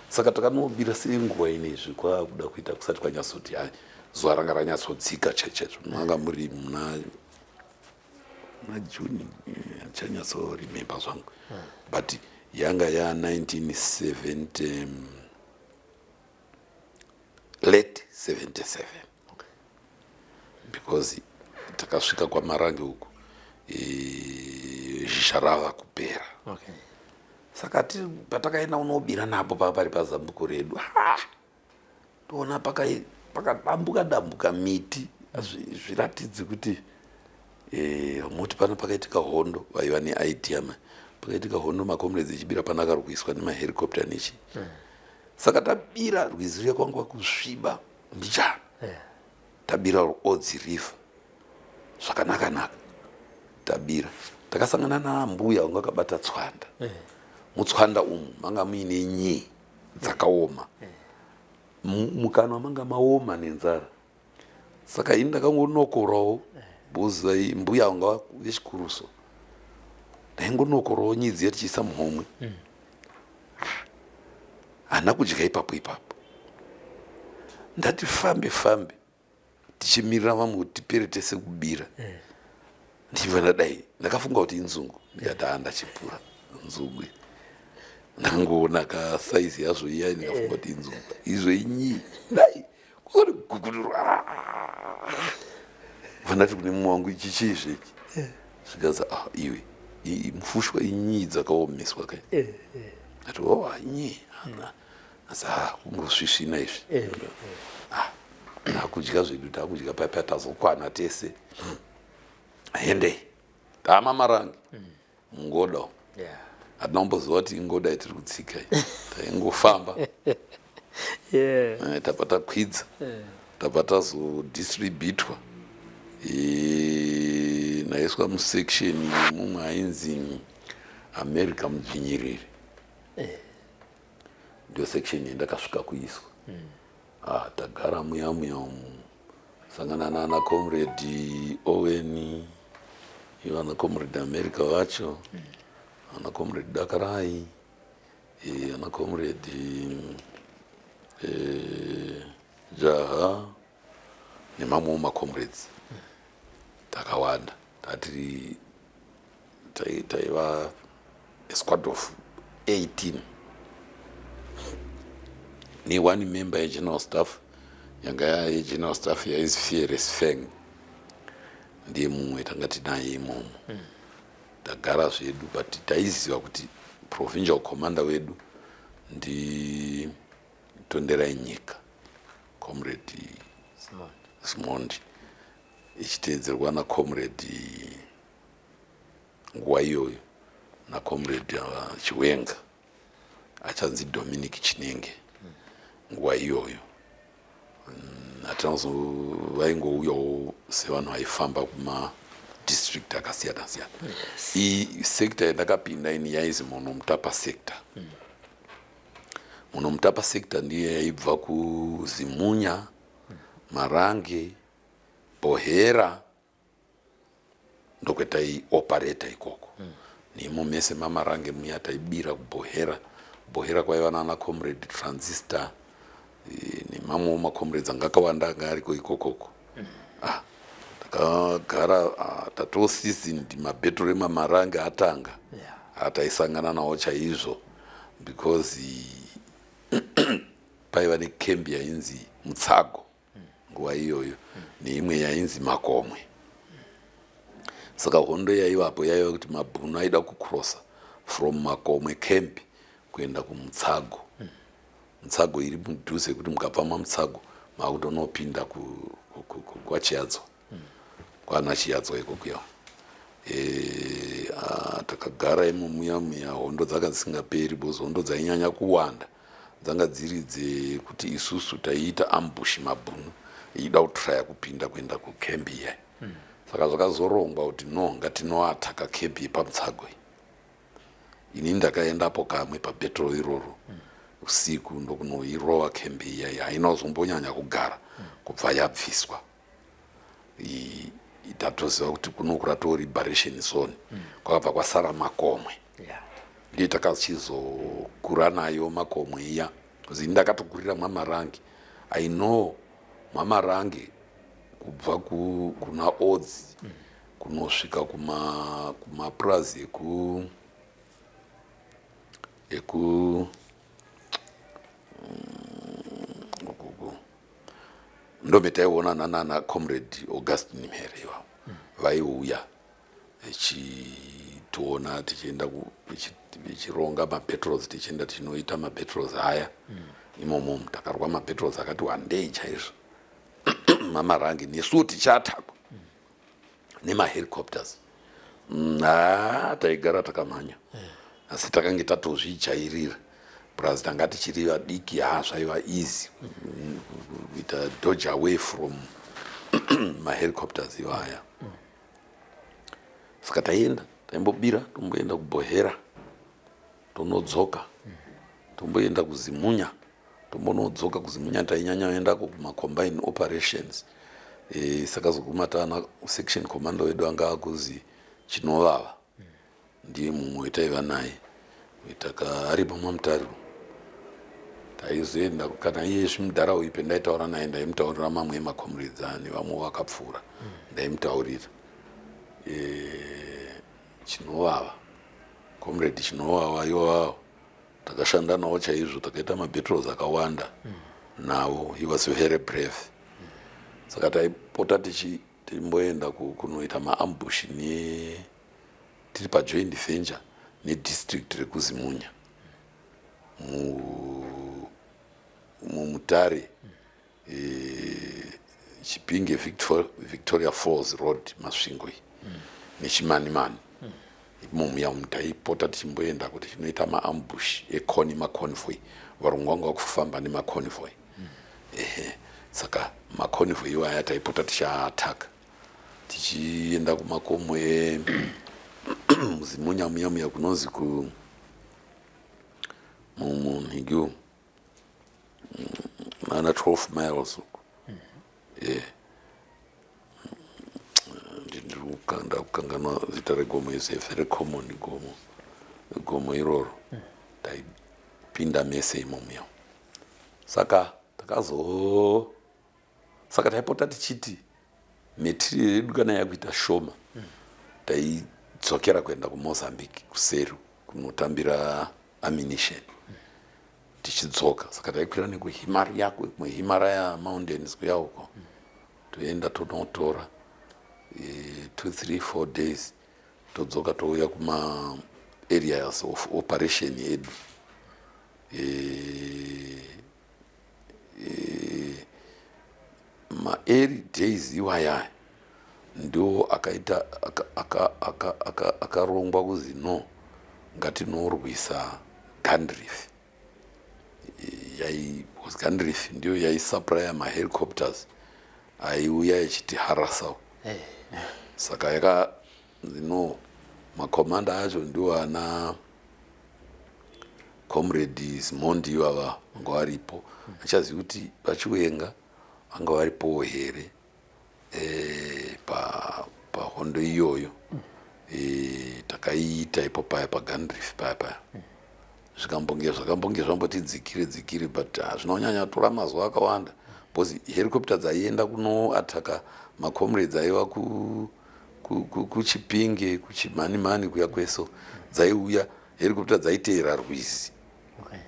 Saka takanobira senguva inezvi kwakuda kuita kusati kwanyatsoti hai, zuva ranga ranyatsodzika chaichaizvo. Manga muri muna June, handichanyatsoremember zvangu, but yanga ya 1970, late 77, because takasvika kwaMarange uku zhizha rava kupera. Saka patakaenda unobira napo pava pari pazambuko redu, ha, toona pakadambuka dambuka miti, zviratidzi kuti moti pano pakaitika hondo. Vaiva neidea ma pakaitika hondo, macomrades echibira pana akarwiswa nemahelicopter nechi. Saka tabira, rwizi ruya kwanga kusviba mbichana. Tabira Odzi River zvakanaka naka. Tabira, takasangana naambuya vanga vakabata tswanda. Mutswanda umu manga muine nyii dzakaoma. Mukanwa manga maoma nenzara. Saka ini ndakangonokorawo because mbuya vanga vechikuruso, ndaingonokorawo nyidzi yatichiisa muhomwe. Hana kudya ipapo ipapo. Ndati fambe fambe tichimirira vamwe kuti tipere tese kubira, ndichibva ndadai, ndakafunga kuti inzungu. Ndikati, "Ha, ndachipura nzungu." Ndangoona kasaizi yazvo iya, ndikafunga kuti inzungu, izvo inyii. Dai kuzoti guguduru, bva ndati kune mumwe wangu, "Ichi chii zvechi?" Zvikanzi, "Ah, iwe, mufushwa, inyii dzakaomeswa kai." Ati, "Oh, inyii." Asi ha, kungosvisvina izvi. Ah, takudya zvedu, takudya paipa, tazokwana tese. Hendei, tama Marange mungoda. Hatina kumboziva kuti ingoda yatiri kutsika iyi, taingofamba. Tabva takwidza, tabva tazodistributwa. Naiswa musection yemumwe ainzi America Mudzvinyiriri. Ndio section yandakasvika kuiswa. Ah, tagara muya muya umu, sangana nana Comrade Owen, ivo ana Comrade America vacho, ana Comrade Dakarai, ana Comrade Jaha nemamwewo macomrades takawanda. Tatiri taiva a squad of 18 ne-one member yegeneral staff. Yanga yegeneral staff yainzi Fearless Feng, ndiye mumwe tanga tinaye imomo. Tagara zvedu, but taiziva kuti provincial commander wedu ndi Tonderai Nyika, Comrade Simondi, ichiteedzerwa naComrade nguva iyoyo naComrade Chiwenga, achanzi Dominic Chinenge nguva iyoyo. Hatina vaingouyawo sevanhu vaifamba kumadistrict akasiyana siyana. Iyi sector yandakapinda ini yainzi Monomutapa sector. Monomutapa sector ndiye yaibva kuZimunya, Marange, Bohera, ndokwetai ikoko. Nemo mese maMarange muya taibira kuBohera. Bohera kwaiva nana Comrade Transistor nemamwewo macomrades anga akawanda anga ariko ikokoko. Ah, takagara. Ah, tato seasoned. Mabhetoro emaMarange atanga. Ataisangana nawo chaizvo because paiva nekembi yainzi Mutsago nguva iyoyo neimwe yainzi Makomwe. Saka hondo yaivapo yaiva kuti mabhunu aida kucrossa from Makomwe camp kuenda kuMutsago. Mutsago iri mudhuze, yekuti mukabva maMutsago makutonopinda kwaChiyadzwa, kwana Chiyadzwa ikokuya. Takagara imo muya muya, hondo dzanga dzisingaperi because hondo dzainyanya kuwanda dzanga dziri dzekuti isusu taiita ambush mabhunu ichida kutraya kupinda kuenda kukembi iya. Saka zvakazorongwa kuti no, ngatinoataka camp yepaMutsagwe. Ini ndakaendapo kamwe pabattle iroro usiku, ndokunoirova camp iya. Haina kuzombonyanya kugara kubva yabviswa. Tatoziva kuti kuno kuratoo liberation zone, kwakabva kwasara makomwe. Ndiye takachizokura nayo makomwe iya, because ini ndakatokurira mwaMarange. I know mwaMarange kubva kuna Odzi kunosvika kumapurazi eku ukuku. Ndombe taionana nana Comrade Augustine Mhere ivavo, vaiuya vechitiona tichienda tichironga mabattles, tichienda tichinoita mabattles aya imomo. Takarwa mabattles akati wandei chaizvo mamarangi, nesuwo tichiatakwa nemahelicopters. Ha, taigara takamhanya, asi takange tatozvijairira plus tanga tichiri vadiki. Ha, zvaiva easy kuita dodge away from mahelicopters iwaya. Saka taienda, taimbobira, tomboenda kuBohera, tonodzoka, tomboenda kuZimunya, tombonodzoka kuZimunya. Tainyanya kuendako kumacombine operations. Saka zoguma taana section commander wedu anga akuzi Chinovava, ndiye mumwe wetaiva naye taka aripo maMutariro. Taizoenda kana iye zvimudhara uyu, pendaitaura naye ndaimutaurira mamwe emacomrades ani vamwe vakapfuura, ndaimutaurira. Chinovava, Comrade Chinovava iwavawo takashanda nawo chaizvo, takaita mabattles akawanda nawo. He was very brave. Saka taipota tichimboenda kunoita maambush ne tiri pajoint venture nedistrict rekuZimunya muMutare, Chipinge, Victoria Falls Road, Masvingo iyi neChimanimani imomuya umu. Taipota tichimboenda kuti tinoita maambush ekoni maconvoy. Varungu vanga vakufamba nemaconvoy. Ehe, saka maconvoy iwaya taipota tichiaataka, tichienda kumakomo emuZimunya muya muya kunonzi ku munhigi umu ana 12 miles uku. Yeah, ndakukanganwa zita regomo. Is a very common gomo, gomo iroro. Taipinda mese imomuya. Saka takazo saka taipota tichiti material yedu kana yakuita shoma, taidzokera kuenda kuMozambique kuseri kunotambira ammunition, tichidzoka. Saka taikwira nekuHimalaya, kuHimalaya Mountains kuya uko, toenda tonotora 2, 3, 4 days, todzoka, touya kuma areas of operation yedu. Maearly days iwayaya ndo akaita akarongwa kuzi no, ngatinorwisa Gandrif. Yai Gandrif ndiyo yaisupplya mahelicopters aiuya ichitiharasa. Saka yaka no makomanda acho ndiwo ana Comrade Zimondi ivava vanga varipo. Achazivi kuti vaChiwenga vanga varipowo here pahondo iyoyo. Takaiita ipo paya paGandrif paya paya, zvikambonge zvakambonge zvamboti dzikire dzikire, but hazvina kunyanya tora mazuva akawanda because helicopter dzaienda kunoataka macomrades aiva kuChipinge, kuChimanimani kuya kweso. Dzaiuya helicopter dzaiteera rwizi,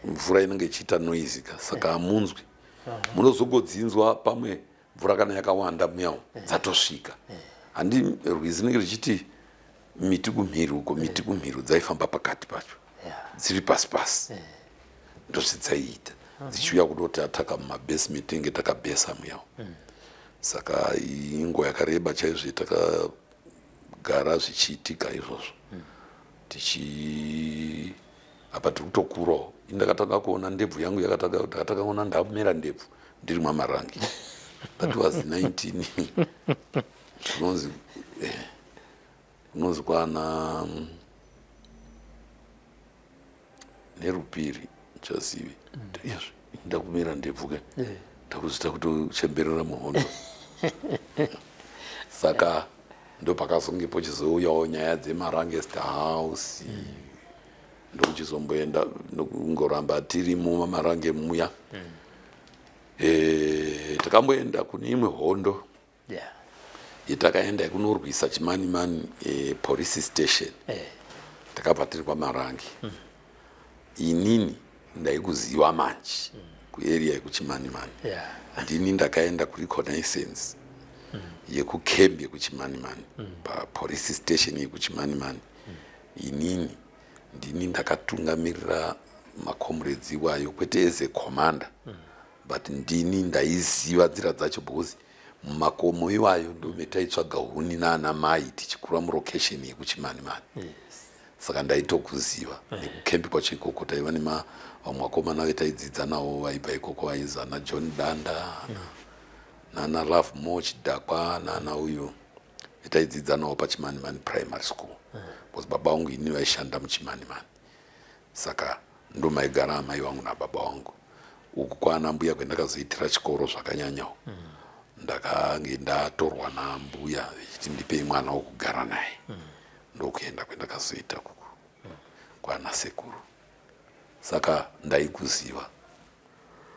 mvura inenge ichiita noise ka, saka hamunzwi, munozogodzinzwa pamwe mvura kana yakawanda muyawo dzatosvika. Handi rwizi rinenge richiti miti kumhiri uko, miti kumhiri, dzaifamba pakati pacho dziri pasi pasi. Ndozvidzaiita dzichiuya kudoti ataka mumabasement tinenge takabhesa muyawo. Saka inguva yakareba chaizvo takagara zvichiitika izvozvo. Tichi apa tiri kutokurawo. Ini ndakatanga kuona ndebvu yangu yakatanga, ndakatanga kuona ndamera ndebvu ndiri mwaMarangi. That was 19 kunonzi kunonzi kwana nerupiri chazivi. Izvi ndakumira ndebvu ke, ndakuzvita kutochemberera muhondo. Saka ndopakazonge pochizouyawo nyaya dzemaRangest House, ndokuchizomboenda nokungoramba tirimo maMarange muya. Takamboenda kune imwe hondo yetakaenda yekunorwisa Chimanimani police station. Takabva tiri kwaMarange. Inini ndaikuziva manje kuarea yekuChimanimani. Ndini ndakaenda kureconnaissance yekukembi yekuChimanimani, papolice station yekuChimanimani. Inini ndini ndakatungamirira macomrades iwayo, kwete as a commander, but ndini ndaiziva nzira dzacho, because mumakomo iwayo ndometaitsvaga huni naana mai tichikura mulocation yekuChimanimani. Saka ndaitokuziva nekukembi kwacho ikoko. Taiva nema vamwe vakomana vetaidzidza navo vaibva ikoko, vainzi ana John Danda nana Love Mo Chidhakwa nana uyu vetaidzidza navo paChimanimani Primary School, because baba vangu ini vaishanda muChimanimani. Saka ndomaigara amai vangu nababa vangu. Uku kwana mbuya kwendakazoitira chikoro zvakanyanyawo, ndakange ndatorwa nambuya vechiti ndipei mwana wokugara naye. Ndokuenda kwendakazoita kuku kwana sekuru. Saka ndaikuziva.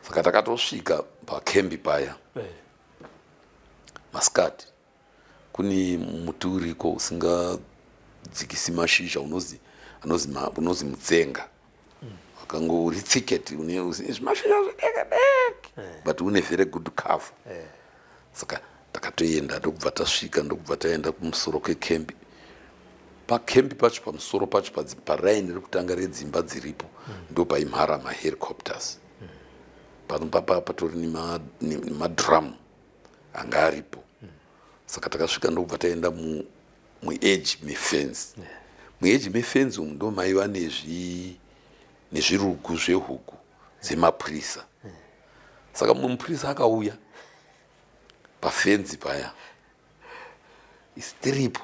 Saka takatosvika pakembi paya masikati. Kune muti uriko usingadzikisi mashizha, unozi anozi unozi mutsenga, wakango uri thicket, une zvimashizha zvideke deke, but une very good cover. Saka takatoenda, ndokubva tasvika, ndokubva taenda kumusoro kwekembi. Pakembi pacho, pamusoro pacho, paraini rekutanga redzimba dziripo, ndo paimhara mahelicopters. Pano papa patori nemadrum anga aripo. Saka takasvika, ndokubva taenda muedge mefence. Muedge mefence umu ndo maiva nezvirugu zvehuku dzemapurisa. Saka mumwe mupurisa akauya pafenzi paya isitiripo.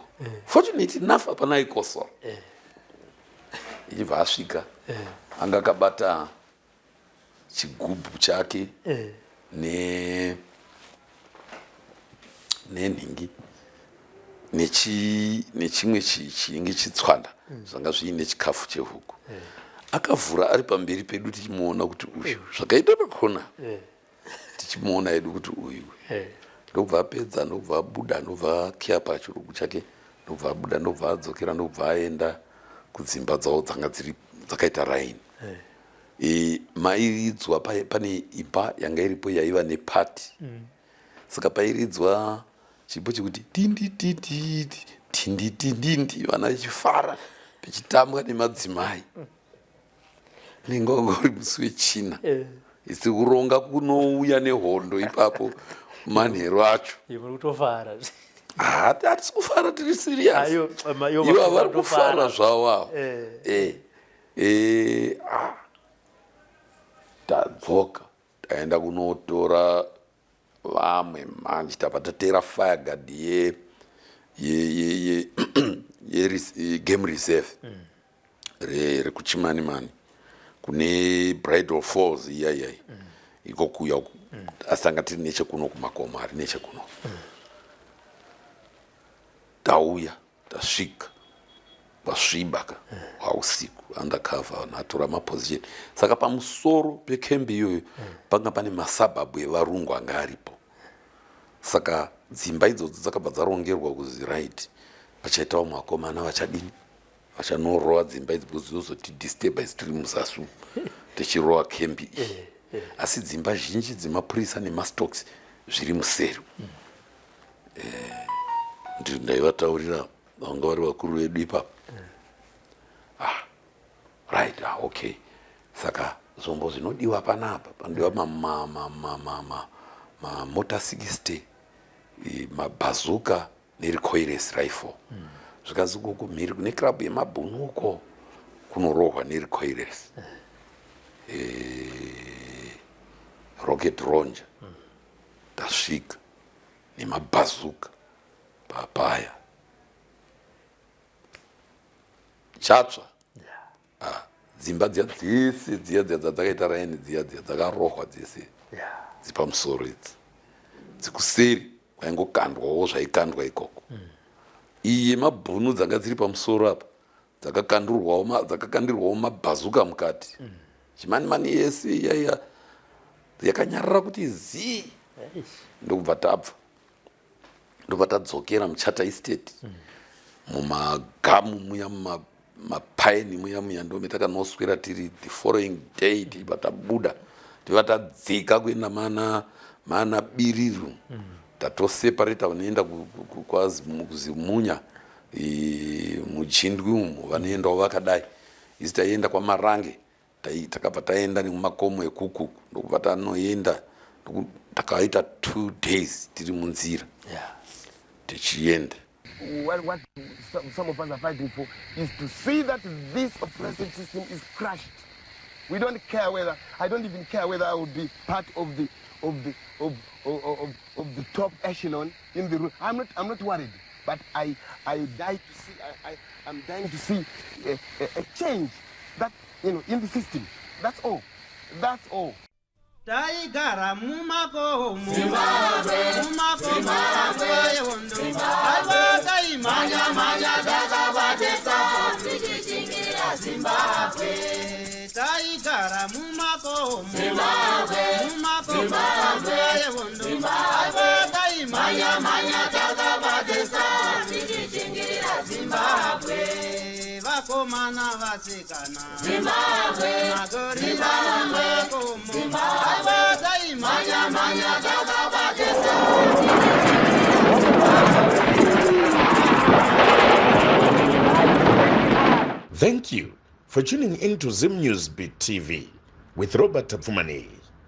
Fortunate enough hapana aikosora. Ichibva asvika, anga akabata chigubhu chake ne nenhingi nechimwe chinge chitswanda zvanga zviine chikafu chehuku. Akavhura ari pamberi pedu tichimuona kuti uyu zvakaita pakona, tichimuona hedu kuti uyu. Ndobva apedza, ndobva abuda, ndobva akiya pachirugu chake, ndobva abuda, ndobva adzokera, ndobva aenda kudzimba dzavo dzanga dziri dzakaita raini. Mairidzwa pane imba yanga iripo yaiva nepati. Saka pairidzwa chipo chekuti tinditititi tinditindindi, vana vechifara, pechitambwa nemadzimai. Nenge wanga uri musi weChina. Isi kuronga kunouya nehondo ipapo manheru acho. Muri kutofara. Hatisi kufara, tiri serious. Ivo vari kufara zvavo avo. Ah. Tadzoka, taenda kunotora vamwe manje. Tabva tateera fire guard ye ye ye ye ye game reserve rekuChimanimani, kune Bridal Falls iya iyai, iko kuya uku. Asi tanga tiri nechekuno kumakomo ari nechekuno. Tauya, tasvika kwasviba ka, hausiku, undercover, vanhu atora maposition. Saka pamusoro pekembi iyoyo panga pane masabhabhu evarungu anga aripo. Saka dzimba idzodzo dzakabva dzarongerwa kuzi right, pachaita vamwe vakomana vachadini, vachanorowa dzimba idzi, because dzozotidisturba isi tiri muzasi umu tichirowa kembi iyi. Asi dzimba zhinji dzemapurisa nemastocks zviri museri. Ndaivataurira vanga vari vakuru vedu ipapo. Ah, right, ah, okay. Saka zvombo zvinodiwa panapa, panodiwa mamota 60, mabhazuka nerecoilless rifle. Zvikazi uko mhiri kune club yemabhunu uko kunorohwa nerecoilless, rocket launcher. Tasvika nemabhazuka papaya chatsva. Ah, dzimba dziya dzese dziya dziya dzadzakaita raini dziya dziya dzakarohwa dzese dzipamusoro idzi dzikuseri kwaingokandwawo zvaikandwa ikoko. Iyi yemabhunu dzanga dziri pamusoro apa dzakakandurwawo dzakakandirwawo mabhazuka mukati. Chimanimani yese iyaiya yakanyarara kuti zii. Ndokubva tabva, ndobva tadzokera muCharter Estate mumagamu muya, mumapaini muya muya, ndome takanoswera tiri the following day. Tichibva tabuda, tibva tadzika kuenda mana Biriru. Tatoseparata, vanoenda kuZimunya, muChindwi umu vanoendawo vakadai, isi taienda kwaMarange. Takabva taenda nemumakomo ekuku, ndokubva tanoenda. Takaita 2 days tiri munzira tichienda. What some of us are fighting for is to see that this oppressive system is crushed. We don't care whether, I don't even care whether I will be part of the, of the, of, of, of, of the top echelon in the room. I'm not worried, but I die to see, I'm dying to see a change that, in the system. That's all. That's all. Taigara mumakomo, mumakomo, nguva yehondo. Aiwa, taimhanya mhanya takabatesa tichishingirira Zimbabwe. Taigara mumakomo, mumakomo, nguva yehondo. Aiwa, taimhanya mhanya takabatesa tichishingirira Zimbabwe. Vakomana, vasikana, Zimbabwe, magorila mumakomo. Aiwa, taimhanya mhanya takabatesa. Thank you for tuning in to Zim News Beat TV with Robert Tapfumaneyi.